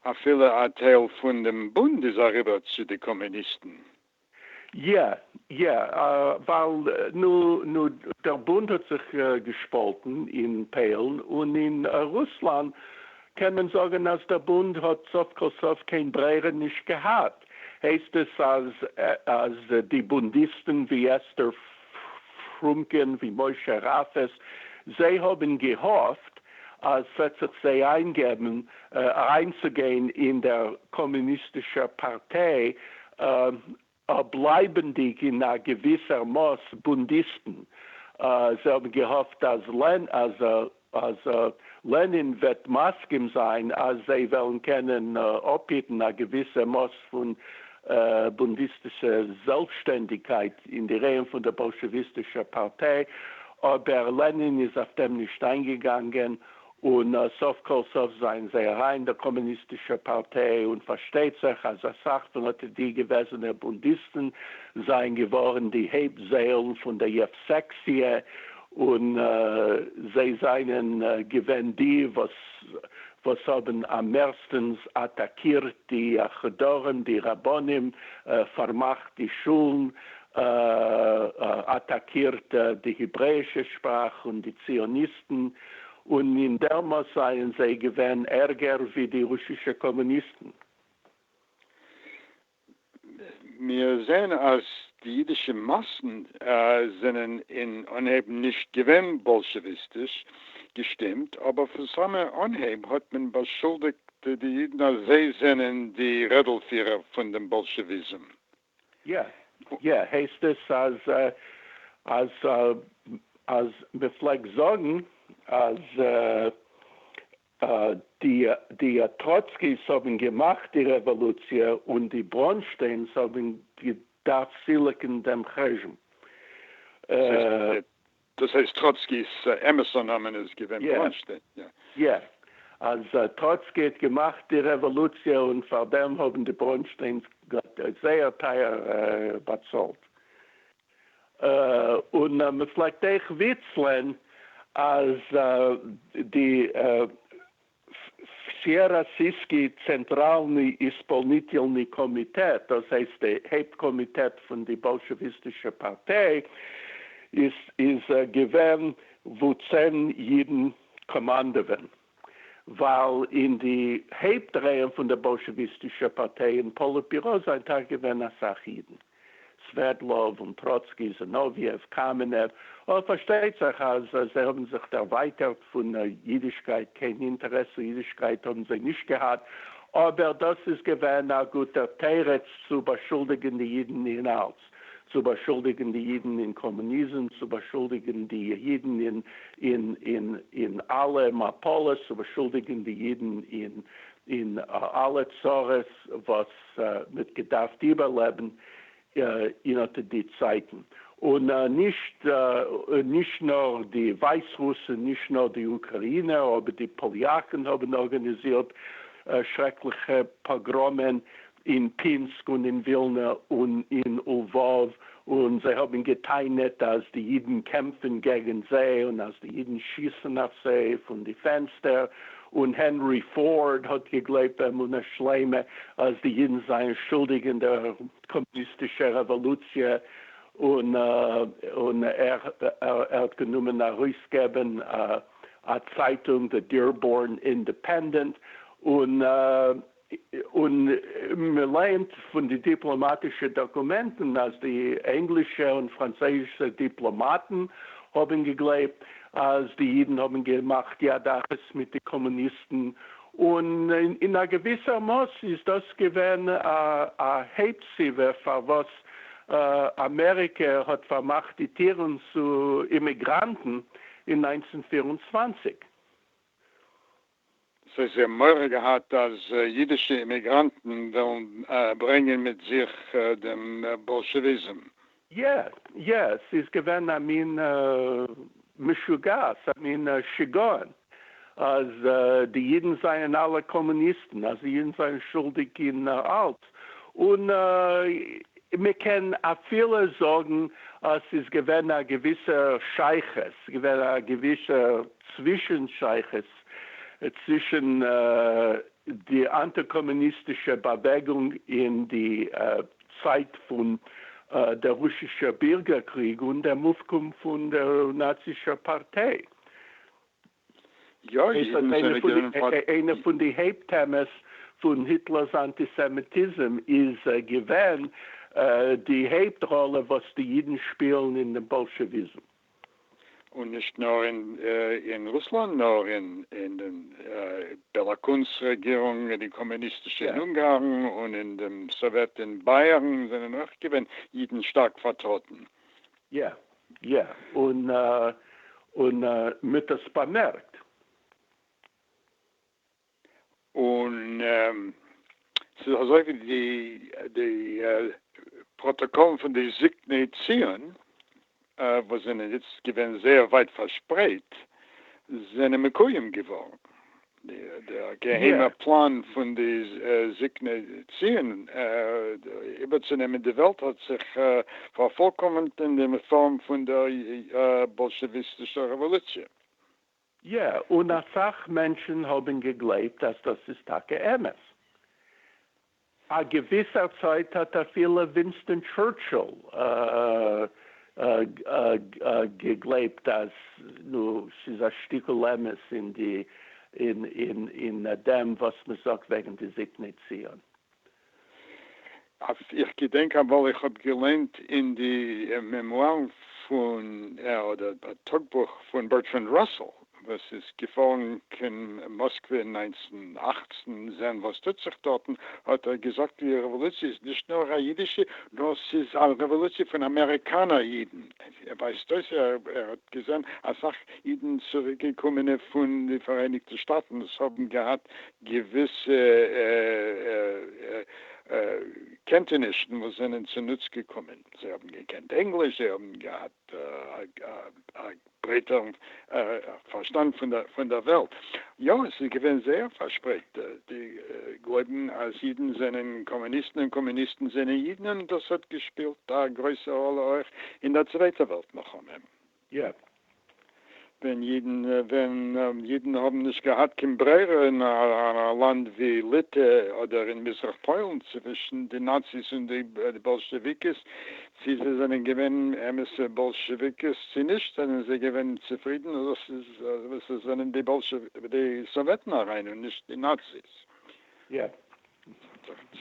אפילו א טייל פון דעם בונד איז אריבער צו די קאמוניסטן. יא, יא, ווייל נו נו דער בונד האט זיך געשפאלטן אין פוילן און אין רוסלאנד, קען מען זאגן אז דער בונד האט סוף כל סוף קיין ברירה נישט געהאט, הייסט עס אז אז די בונדיסטן ווי אסתר פרומקין ווי משה ראפעס זיי האבן געהאפט אז ס'וועט זיך זיי איינגעבן אריינצוגיין אין דער קאמוניסטישער פארטיי, בלייבנדיג אין א געוויסער מאס בונדיסטן. זיי האבן געהאפט אז אז לענין וועט מסכים זיין אז זיי וועלן קענען אפהיטן א געוויסע מאס פון בונדיסטישע זעלבסשטענדיגקייט אין די רייען פון דער באלשעוויסטישער פארטיי, אבער לענין איז אויף דעם נישט איינגעגאנגען, און סוף כל סוף זענען זיי אריין אין דער קאמוניסטישער פארטיי, און פארשטייט זיך אז אסאך פון אט די געוועזענע בונדיסטן זענען געווארן די הויפט זיילן פון דער יעווסעקציע, און זיי זענען געווען די וואס וואס האבן אממערסטנס אטאקירט די חדרים, די רבנים, פארמאכט די שולן, אטאקירט די העברעאישע שפראך און די ציוניסטן, און אין דער מאס זענען זיי געווען ערגער ווי די רוסישע קאמוניסטן. מיר זעען אז די אידישע מאסן זענען אין אנהייב נישט געווען באלשעוויסטיש געשטימט, אבער פון סאמע אנהייב האט מען באשולדיגט די אידן אז זיי זענען די רעדלפירער פון דעם באלשעוויזם. יא, יא, הייסט עס אז אז אז מ'פלעגט זאגן אז די די טראצקיס האבן געמאכט די רעוואלוציע און די בראנשטיינס האבן געדארפט סילוקן דעם חשבון. דאס הייסט טראצקי'ס אמת'ער נאמען איז געווען בראנשטיין, יא. יא, אז טראצקי האט געמאכט די רעוואלוציע און פאר דעם האבן די בראנשטיינס זייער טייער באצאלט. און מען פלעגט אויך וויצלען אז די וסיעראסיסקי צענטראלני איספאלניטעלני קאמיטעט, דאס הייסט די הויפט קאמיטעט פון די באלשעוויסטישע פארטיי, איז געווען וואו 10 אידן קאמאנדעווען. ווייל אין די הויפט רייען פון דער באלשעוויסטישער פארטיי אין פאליטביורא זענען טאקע געווען אסאך אידן, סווערדלאוו און טראצקי, זינאוויעוו, קאמענעוו, אבער פארשטייט זיך אז זיי האבן זיך דערווייטערט פון אידישקייט, קיין אינטערעס צו אידישקייט האבן זיי נישט געהאט, אבער דאס איז געווען א גוטער תירוץ צו באשולדיגן די אידן אין אלץ. צו באשולדיגן די אידן אין קאמוניזם, צו באשולדיגן די אידן אין אין אין אין אלע מפלות, צו באשולדיגן די אידן אין אין אלע צרות וואס מ'האט געדארפט איבערלעבן אין אט די צייטן. און נישט נישט נאר די ווייסרוסן, נישט נאר די אוקראינער, אבער די פאליאקן האבן ארגאניזירט שרעקליכע פאגראמען. אין פינסק און אין ווילנע און אין לוואוו, און זיי האבן גע'טענה'ט אז די אידן קעמפן געגן זיי און אז די אידן שיסן אויף זיי פון די פענסטער, און הענרי פארד האט געגלייבט באמונה שלימה אז די אידן זענען שולדיג אין דער קאמוניסטישער רעוואלוציע, און און ער האט גענומען ארויסגעבן א צייטונג The Dearborn Independent, און און מען לייענט פון די דיפלאמאטישע דאקומענטן אז די ענגלישע און פראנצויזישע דיפלאמאטן האבן געגלייבט אז די אידן האבן געמאכט יד אחת מיט די קאמוניסטן, און אין א געוויסער מאס איז דאס געווען א הויפט סיבה פארוואס אמעריקע האט פארמאכט די טירן צו אימיגראנטן אין 1924. זיי האבן מורא געהאט אז אידישע אימיגראנטן וועלן ברענגען מיט זיך דעם באלשעוויזם. יא, יא, ס'איז געווען א מין משוגעת, א מין שיגעון, אז די אידן זענען אלע קאמוניסטן, אז די אידן זענען שולדיג אין אלץ, און מען קען אפילו זאגן אז ס'איז געווען א געוויסע שייכות, ס'איז געווען א געוויסע צווישן שייכות צווישן די אנטי-קאמוניסטישע באוועגונג אין די צייט פון דער רוסישער בירגער קריג און דעם אויפקום פון דער נאצישער פארטיי. יא, אידן זענען געווען פאר. איינע פון די הויפט טעמעס פון היטלער'ס אנטיסעמיטיזם איז געווען די הויפט ראלע וואס די אידן שפילן אין דעם באלשעוויזם. און נישט נאר אין רוסלאנד נאר אין דעם בעלא קונס רעגירונג אין די קאמוניסטישע אין אונגארן און אין דעם סאוועט אין בייערן זענען אויך געווען אידן שטארק פארטראטן. יא יא און און מ'האט עס באמערקט. און ס'איז אזוי ווי די די פראטאקאלן פון די זקני ציון וואס זענען איצט געווען זייער ווייט פארשפרייט זענען מקוים געווארן. דער געהיימער פלאן פון די זקני ציון איבערצונעמען די וועלט האט זיך פארפולקאמענט אין דעם פארם פון דער באלשעוויסטישער רעוואלוציע. יא, און אסאך מענטשן האבן געגלייבט אז דאס איז טאקע אמת. א געוויסער צייט האט אפילו ווינסטאן טשורטשיל געגלייבט אז נו, ס'איז א שטיקל אמת אין די אין דעם וואס מ'זאגט וועגן די זקני ציון. איך געדענק אמאל איך האב געליינט אין די מעמוארן פון אדער טאגבוך פון בערטראנד ראסעל וואס איז געפארן קיין מאסקווע אין 1918 זען וואס טוט זיך דארטן, האט ער געזאגט די רעוואלוציע איז נישט נאר א אידישע נאר ס'איז א רעוואלוציע פון אמעריקאנער אידן, ווייזט אויס ער האט געזען אסאך אידן צוריקגעקומענע פון די פאראייניגטע שטאטן וואס האבן געהאט געוויסע קענטענישן וואס זענען צונוץ געקומען, זיי האבן געקענט ענגליש, זיי האבן געהאט א ברייטערן פארשטאנד פון דער וועלט. יא, עס איז געווען זייער פארשפרייט די גלויבן אז אידן זענען קאמוניסטן און קאמוניסטן זענען אידן, און דאס האט געשפילט א גרויסע ראלע אויך אין דער צווייטער וועלט מלחמה. יא. ווען אידן ווען אידן האבן נישט געהאט קיין ברירה אין א לאנד ווי ליטע אדער אין מזרח פוילן צווישן די נאציס און די באלשעוויקעס, צי זיי זענען געווען אמת'ע באלשעוויקעס צי נישט זענען זיי געווען צופרידן אז עס זענען די די סאוועטן אריין און נישט די נאציס. יא.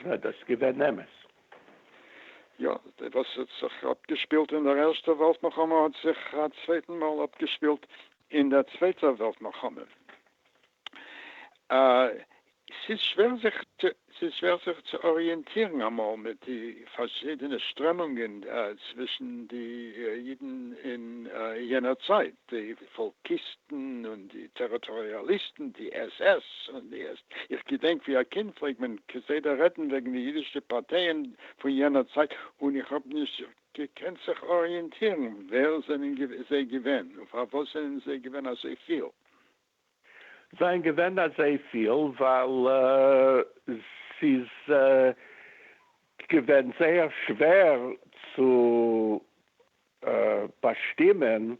דאס איז געווען אמת. יא, וואס האט זיך אפגעשפילט אין דער ערשטער וועלט מלחמה האט זיך א צווייטן מאל אפגעשפילט אין דער צווייטער וועלט מלחמה. ס'איז שווער זיך ס'איז שווער זיך צו אריענטירן אמאל מיט די פארשידענע שטרעמונגען צווישן די אידן אין יענער צייט, די פאלקיסטן און די טעריטאריאליסטן, די עס עס און די עס. איך געדענק ווי א קינד פלעגט מען כסדר רעדן וועגן די אידישע פארטייען פון יענער צייט און איך האב נישט געקענט זיך אריענטירן ווער זענען זיי געווען און פארוואס זענען זיי געווען אזוי פיל. זענען געווען אזוי פיל ווייל ס'איז. געווען זייער שווער צו באשטימען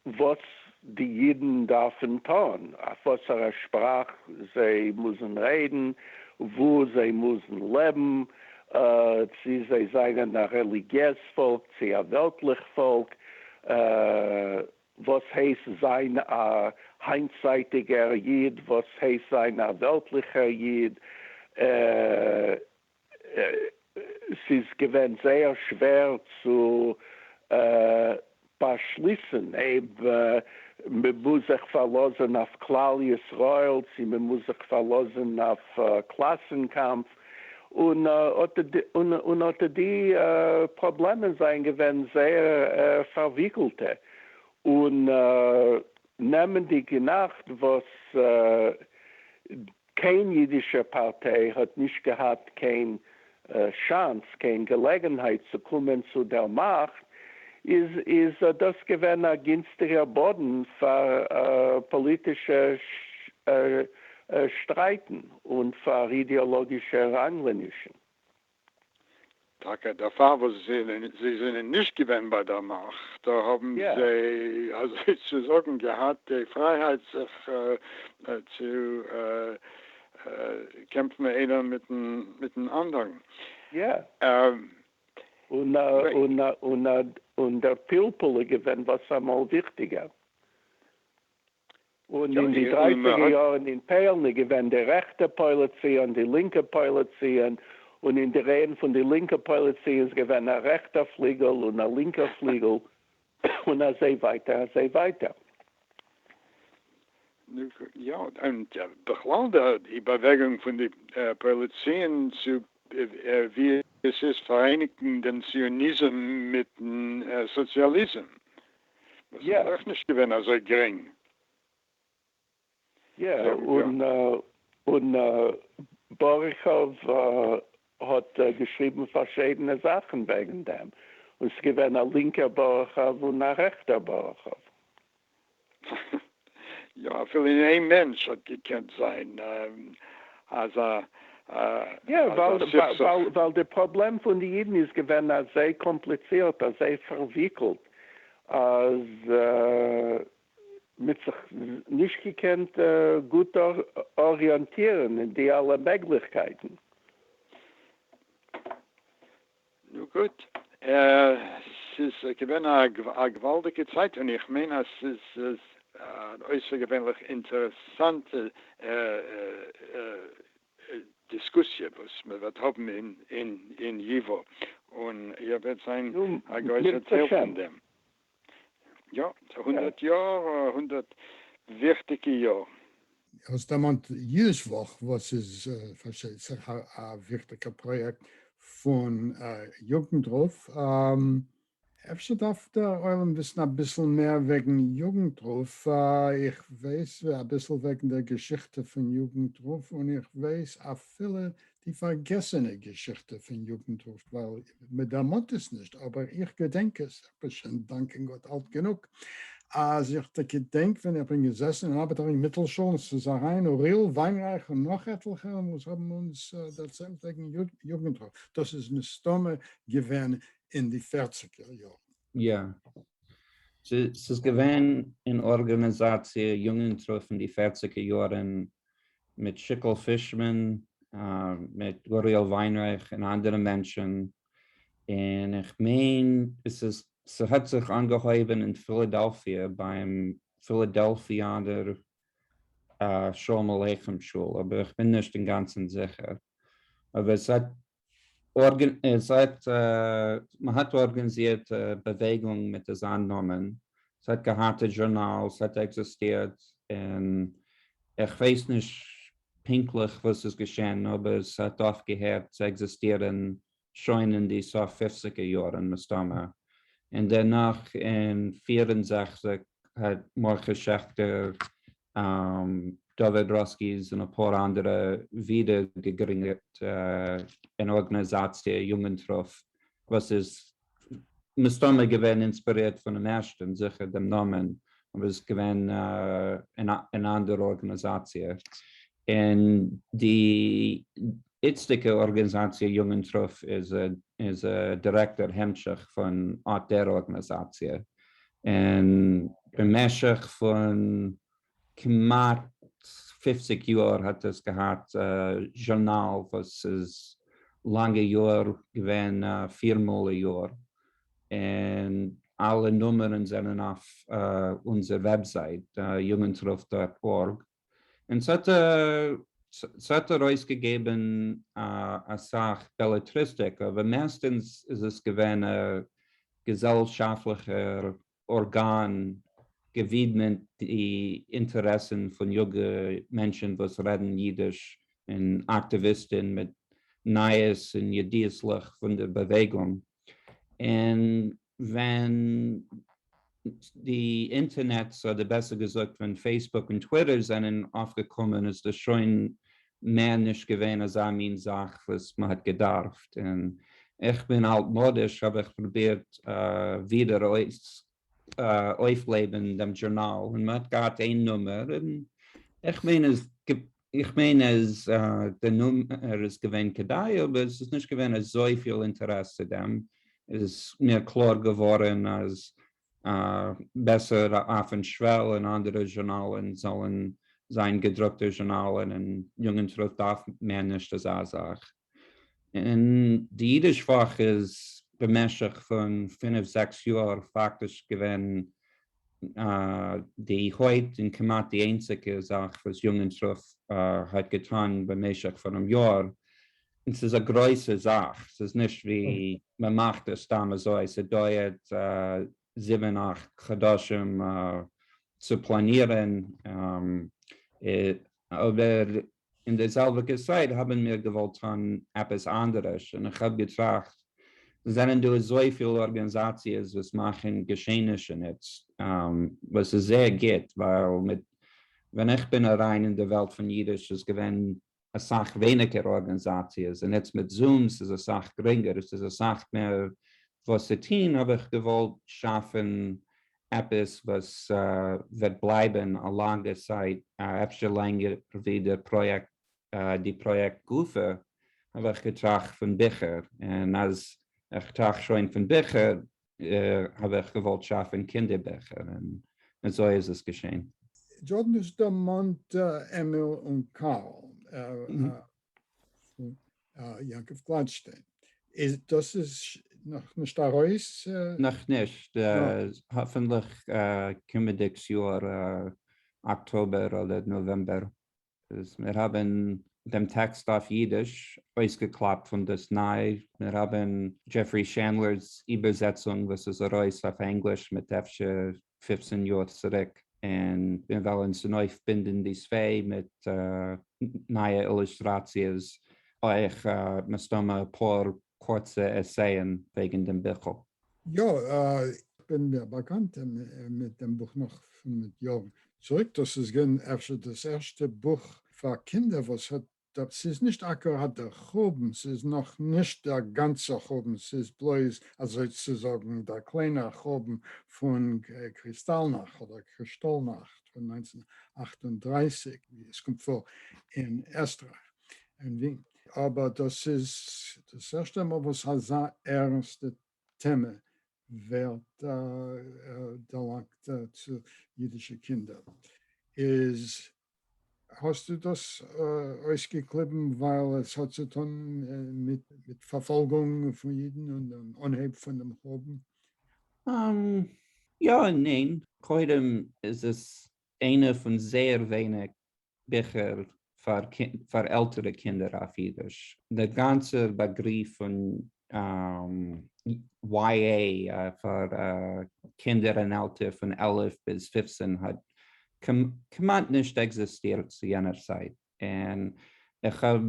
וואס די אידן דארפן טון, אויף וואסערע שפראך זיי מוזן רעדן, וואו זיי מוזן לעבן, צי זיי זענען א רעליגיעז פאלק צי א וועלטליך פאלק, וואס הייסט זיין א היינטצייטיגער איד, וואס הייסט זיין א וועלטליכער איד, ס'איז געווען זייער שווער צו באשליסן אויב מ'מוז זיך פארלאזן אויף כלל ישראל צי מ'מוז זיך פארלאזן אויף קלאסן קאמף, און אט די פראבלעמען זענען געווען זייער פארוויקלטע, און נעמענדיג אין אכט וואס קיין אידישע פארטיי האט נישט געהאט קיין שאנס, קיין געלעגנהייט צו קומען צו דער מאכט, איז איז דאס געווען א גינסטיגער באדן פאר פאליטישע שטרייטן און פאר אידעאלאגישע ראנגלענישן. טאקע דערפאר וואס זיי זענען נישט געווען ביי דער מאכט, האבן זיי אזוי צו זאגן געהאט די פרייהייט זיך צו קעמפן איינער מיטן אנדערן. יא. און דער פלפול איז געווען וואס אמאל וויכטיגער. און אין די דרייסיגער יארן אין פוילן איז געווען די רעכטע פועלי ציון, די לינקע פועלי ציון, און אין די רייען פון די לינקע פועלי ציון איז געווען א רעכטער פליגל און א לינקער פליגל, און אזוי ווייטער אזוי ווייטער. יא, און בכלל די באוועגונג פון די פועלי ציון צו ווי עס איז פאראייניגן דעם ציוניזם מיטן סאציאליזם, וואס איז אויך נישט געווען אזוי גרינג. יא, און און באריכאוו האט געשריבן פארשידענע זאכן וועגן דעם, און ס'איז געווען א לינקער באריכאוו און א רעכטער באריכאוו. יא, אפילו אין איין מענטש האט געקענט זיין אזא יא, ווייל די פראבלעם פון די אידן איז געווען אזוי קאמפליצירט, אזוי פארוויקלט, אז מ'האט זיך נישט געקענט גוט אריענטירן אין די אלע מעגליכקייטן. נו גוט, ס'איז געווען א געוואלדיגע צייט און איך מיין אז ס'איז אן אויסערגעווענליך אינטערעסאנטע דיסקוסיע וואס מען וועט האבן אין ייווא, און איר וועט זיין א גרויסער טייל פון דעם. יא, הונדערט יאר, הונדערט וויכטיגע יאר. האסט דערמאנט אידיש וואך וואס איז פארשטייט זיך א וויכטיגע פראיעקט פון יוגנטרוף, אפשר דארף דער עולם וויסן אביסל מער וועגן יוגנטרוף, איך ווייס אביסל וועגן דער געשיכטע פון יוגנטרוף און איך ווייס אפילו די פארגעסענע געשיכטע פון יוגנטרוף ווייל מען דערמאנט עס נישט אבער איך געדענק עס, איך בין שוין דאנקען גאט אלט גענוג אז איך געדענק ווען איך בין געזעסן אין ארבעטער רינג מיטלשול און ס'איז אריין אוריאל וויינרייך און נאך עטליכע און וואס האבן אונז דערציילט וועגן יוגנטרוף, דאס איז מסתמא געווען אין די פערציגער יארן. יא. ס'איז געווען אן ארגאניזאציע יוגנטרוף אין די פערציגער יארן מיט שיקל פישמאן, מיט אוריאל וויינרייך און אנדערע מענטשן, און איך מיין עס איז ס'האט זיך אנגעהויבן אין פילאדעלפיע ביים פילאדעלפיאנער שלום עליכם שול, אבער איך בין נישט אינגאנצן זיכער, אבער עס האט עס האט מען האט ארגאניזירט באוועגונג מיט אזא נאמען, עס האט געהאט א זשורנאל, עס האט עקזיסטירט, און איך ווייס נישט פונקטליך וואס איז געשען, אבער עס האט אויפגעהערט צו עקזיסטירן שוין אין די סוף פופציגער יארן מסתמא, און דערנאך אין 64 האט מרדכי שעכטער, דוד ראסקיס און אפאר אנדערע ווידער געגרינדעט אן ארגאניזאציע יוגנטרוף וואס איז מסתמא געווען אינספירירט פונעם ערשטן, זיכער דעם נאמען, אבער עס איז געווען אן אנדערע ארגאניזאציע, און די. איצטיקע אָרגאַניזאַציע יוגנטרוף איז איז אַ דירעקטער המשך פֿון אָט דער אָרגאַניזאַציע. און במשך פֿון כּמעט 50 יאָר האָט עס געהאַט אַ זשורנאַל וואָס איז לאַנגע יאָר געווען פֿיר מאָל אַ יאָר. און אַלע נומערן זענען אויף אונדזער וועבזײַט, יוגנטרוף dot org. און ס'האט ס'האט ארויסגעגעבן אסאך בעלעטריסטיק, אבער מערסטענס איז עס געווען א געזעלשאפטליכער ארגאן געווידמעט די אינטערעסן פון יונגע מענטשן וואס רעדן אידיש און אקטיוויסטן מיט נייעס און ידיעות'לעך פון די באוועגונג. און ווען די אינטערנעט, אדער בעסער געזאגט ווען Facebook און Twitter זענען אויפגעקומען איז דאס שוין מער נישט געווען אזא מין זאך וואס מען האט געדארפט, און איך בין אלטמאדיש האב איך פרובירט ווידער אויפלעבן דעם דזשורנאל, און מען האט געהאט איין נומער, און איך מיין אז איך מיין אז די נומער איז געווען כדאי, אבער עס איז נישט געווען אזויפיל אינטערעס צו דעם, איז מיר קלאר געווארן אז בעסער אויפן שוועל און אנדערע זשורנאלן זאלן זיין געדרוקטע זשורנאלן און יוגנטרוף דארף מער נישט אזא זאך. און די אידיש וואך איז במשך פון פינף זעקס יאר פאקטיש געווען די הויפט און כמעט די איינציגע זאך וואס יוגנטרוף האט געטאן במשך פונעם יאר, און ס'איז א גרויסע זאך, ס'איז נישט ווי מ'מאכט עס סתם אזוי, ס'דויערט זיבן אכט חדשים צו פלאנירן, אבער אין די זעלביגע צייט האבן מיר געוואלט טון עפעס אנדערש, און איך האב געטראכט, זענען דא אזויפיל ארגאניזאציעס וואס מאכן געשעענישן איצט, וואס איז זייער גוט, ווייל מיט ווען איך בין אריין אין די וועלט פון אידיש איז געווען אסאך ווייניגער ארגאניזאציעס, און איצט מיט Zoom ס'איז אסאך גרינגער, עס איז אסאך מער וואס צו טון, האב איך געוואלט שאפן עפעס וואס וועט בלייבן א לאנגע צייט, אפשר לענגער ווי די פראיעקט, די פראיעקט גופא, האב איך געטראכט פון ביכער, און אז איך טראכט שוין פון ביכער, האב איך געוואלט שאפן קינדער ביכער, און אזוי איז עס געשען. דזשארדען האסט דערמאנט עמיל און קארל פון יעקב גלאטשטיין, איז דאס איז נאכנישט ארויס? נאכנישט, האפענטליך קומענדיגס יאר אקטאבער אדער נאוועמבער. מיר האבן דעם טעקסט אויף אידיש אויסגעקלאפט פון דאס ניי, מיר האבן דזשעפרי שענדלער'ס איבערזעצונג וואס איז ארויס אויף ענגליש מיט אפשר 15 יאר צוריק, און מיר וועלן צונויפבינדן די צוויי מיט נייע אילוסטראציעס, אויך מסתמא אפאר קורצע עסייען וועגן דעם ביכל. יא, איך בין מער באקאנט מיט דעם בוך נאך פון מיט יארן צוריק, דאס איז געווען אפשר דאס ערשטע בוך פאר קינדער וואס האט, ס'איז נישט אקוראט דער חורבן, ס'איז נאך נישט דער גאנצער חורבן, ס'איז בלויז אזוי צו זאגן דער קליינער חורבן פון קריסטאלנאכט אדער קרישטאלנאכט פון 1938 ווי עס קומט פאר אין עסטרייך אין ווין, אבער דאס איז דאס ערשטע מאל וואס אזא ערנסטע טעמע ווערט דערלאנגט צו אידישע קינדער. איז האסטו דאס אויסגעקליבן ווייל עס האט צו טון מיט פארפאלגונג פון אידן און דעם אנהייב פון דעם חורבן? יא און ניין. קודם איז עס איינע פון זייער ווייניג ביכער פאר פאר עלטערע קינדער אויף אידיש. דער גאנצער באגריף פון YA פאר קינדער אין עלטער פון 11 ביז 15 האט כמעט נישט עקזיסטירט צו יענער צייט, און איך האב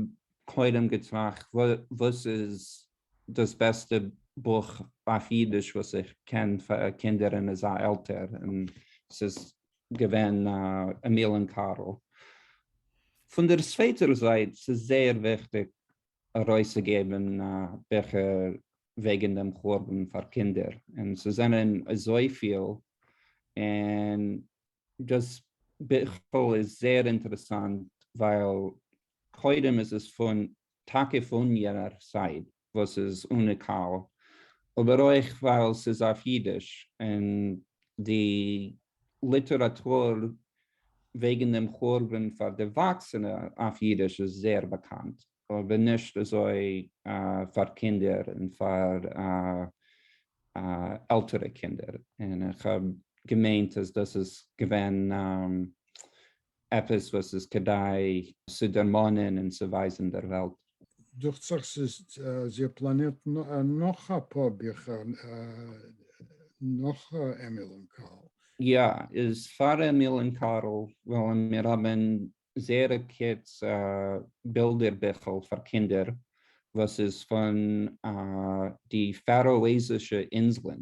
קודם געטראכט וואס איז דאס בעסטע בוך אויף אידיש וואס איך קען פאר קינדער אין אזא עלטער, און ס'איז געווען עמיל און קארל. פון דער צווייטער זייט, ס'איז זייער וויכטיג ארויסצוגעבן ביכער וועגן דעם חורבן פאר קינדער, און ס'זענען אזויפיל, און דאס ביכל איז זייער אינטערעסאנט ווייל קודם איז עס פון טאקע פון יענער צייט וואס איז אוניקאל, אבער אויך ווייל ס'איז אויף אידיש און די ליטעראטור וועגן דעם חורבן פאר דערוואקסענע אויף אידיש איז זייער באקאנט, אבער נישט אזוי פאר קינדער און פאר עלטערע קינדער, און איך האב געמיינט אז דאס איז געווען עפעס וואס איז כדאי צו דערמאנען און צו ווייזן דער וועלט. דוכט זיך ס'איז זי פלאנירט נאך אפאר ביכער נאך עמיל און קארל. יא, איז פאר עמיל און קארל וועלן מיר האבן זייער א קורץ בילדער ביכל פאר קינדער וואס איז פון די פאראעזישע אינזלען,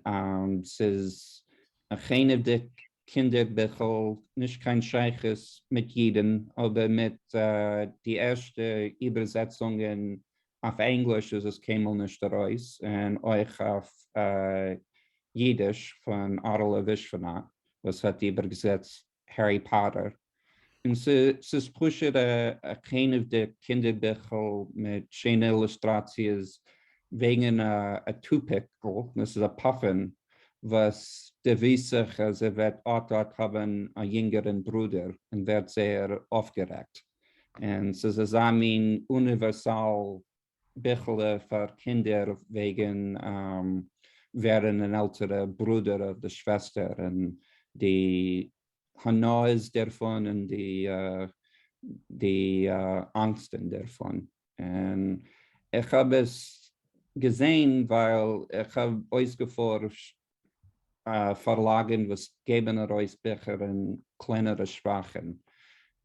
און ס'איז א חנעוודיג קינדער ביכל, נישט קיין שייכות מיט אידן, אבער מיט די ערשטע איבערזעצונגען אויף ענגליש איז עס קיינמאל נישט ארויס, און אויך אויף אידיש פון אהרעלע ווישוואנאט וואס האט איבערגעזעצט הערי פאטער, און ס'איז פשוט א חנעוודיג קינדער ביכל מיט שיינע אילוסטראציעס וועגן א טופיקל, דאס איז א puffin, וואס דערוויסט זיך אז ער וועט אט אט האבן א יונגערן ברודער און ווערט זייער אויפגערעגט, און ס'איז אזא מין אוניווערסאל ביכעלע פאר קינדער וועגן ווערן אן עלטערע ברודער אדער שוועסטער און די הנאות דערפון און די די אנגסטן דערפון, און איך האב עס געזען ווייל איך האב אויסגעפארשט פארלאגן וואס געבן ארויס ביכער אין קלענערע שפראכן,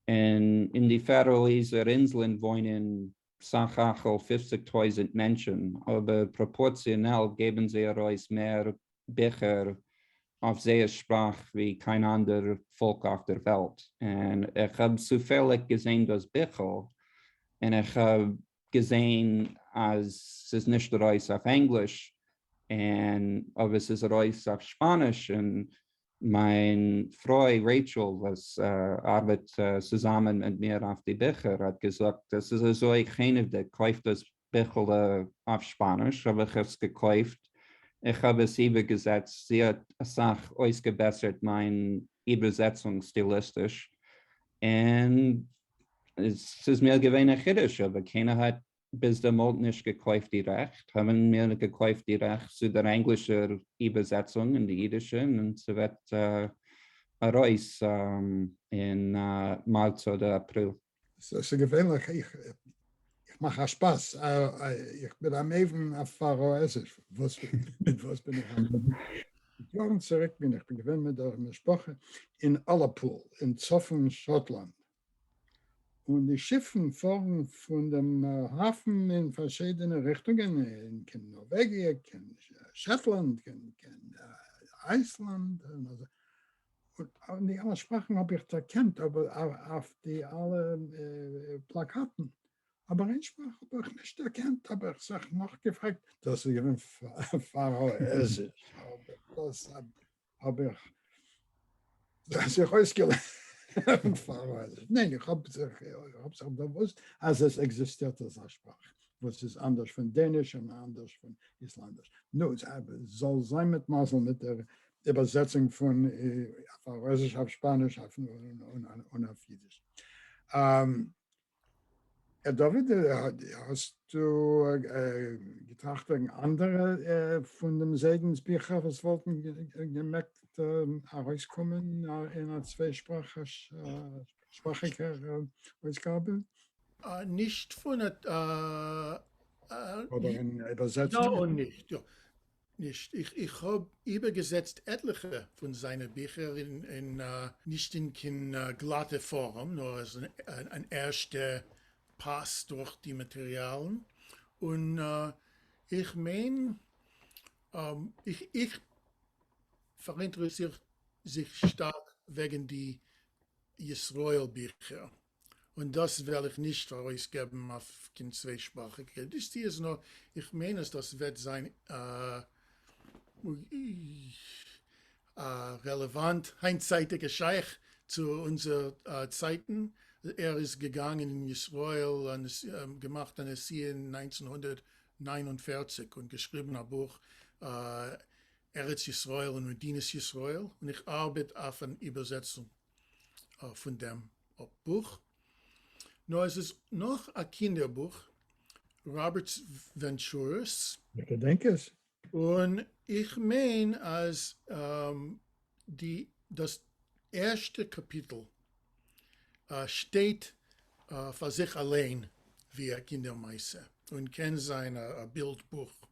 און אין די פעראעיזער אינזלען וואוינען סך הכל 50 טויזנט מענטשן, אבער פראפארציאנעל געבן זיי ארויס מער ביכער אויף זייער שפראך ווי קיין אנדער פאלק אויף דער וועלט, און איך האב צופעליג געזען דאס ביכל, און איך האב געזען אז ס'איז נישט ארויס אויף ענגליש, און אבער ס'איז ארויס אויף שפאניש, און מיין פרוי רעיטשל וואס ארבעט צוזאמען מיט מיר אויף די ביכער האט געזאגט עס איז אזוי חנעוודיג, קויף דאס ביכל אויף שפאניש, האב איך עס געקויפט, איך האב עס איבערגעזעצט, זי האט אסאך אויסגעבעסערט מיין איבערזעצונג סטיליסטיש, און ס'איז מיר געווען א חידוש, אבער קיינער האט ביז דעמאלט נישט געקויפט די רעכט, האבן מיר געקויפט די רעכט צו דער ענגלישער איבערזעצונג און די אידישע, און ס'וועט ארויס אין מארץ אדער אפריל. ס'איז געווענליך, איך מאך א שפאס, איך בין א מבין אויף פאראעזיש, וואס מיט וואס בין איך א מבין? מיט יארן צוריק בין איך געווען מיט דער משפחה אין אולאפול אין צפון שאטלאנד, און די שיפן פארן פון דעם האפן אין פארשידענע ריכטונגען, אין קיין נארוועגיע, קיין שעטלאנד, קיין אייסלאנד, און די אלע שפראכן האב איך דערקענט אבער אויף די אלע פלאקאטן, אבער איין שפראך האב איך נישט דערקענט, האב איך זיך נאכגעפרעגט, דאס איז געווען פאראעזיש, דאס האב איך זיך אויסגעלערנט פאראעזיש, ניין איך האב זיך דערוואוסט אז עס עקזיסטירט אזא שפראך וואס איז אנדערש פון דעניש און אנדערש פון איסלאנדיש, נו, זאל זיין מיט מזל מיט דער איבערזעצונג פון פאראעזיש אויף שפאניש און אויף אידיש. דוד, האסטו געטראכט וועגן אנדערע פון דעם זיידנ'ס ביכער וואס וואלטן געמעגט ארויסקומען אין א צוויי-שפראכיגער אויסגאבע? נישט פון א. אדער אין איבערזעצונג? יא און נישט. נישט. איך האב איבערגעזעצט עטליכע פון זיינע ביכער אין נישט אין קיין גלאטע פארעם, נאר אלס אן ערשטע פאס דורך די מאטעריאלן, און איך מיין איך פאראינטערעסיר זיך שטארק וועגן די ישראל ביכער, און דאס וועל איך נישט ארויסגעבן אויף קיין צוויי-שפראכיגע עדיציעס, נאר איך מיין אז דאס וועט זיין רעלעוואנט, היינטצייטיגע שייך צו אונזער צייטן. ער איז געגאנגען אין ישראל, געמאכט א נסיעה אין 1949 און געשריבן א בוך ארץ ישראל און מדינת ישראל, און איך ארבעט אויף אן איבערזעצונג פון דעם בוך. נאר עס איז נאך א קינדער בוך, ראבערטס ווענטשורעס. איך געדענק עס. און איך מיין אז די דאס ערשטע קאפיטל שטייט פאר זיך אליין ווי א קינדער מעשה און קען זיין א בילד בוך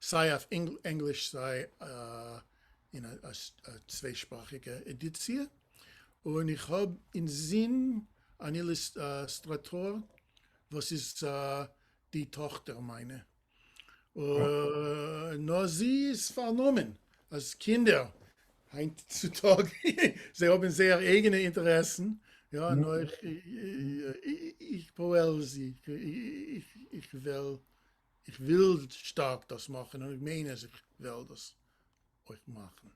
סיי אויף ענגליש סיי אין א צוויי-שפראכיגע עדיציע, און איך האב אינזין אן אילוסטראטאר וואס איז די טאכטער מיינע, נאר זי איז פארנומען אז קינדער היינט צו טאג זיי האבן זייער אייגענע אינטערעסן, יא, נאר איך פועל זי, איך וועל איך וויל שטארק דאס מאכן און איך מיין אז איך וועל דאס אויך מאכן.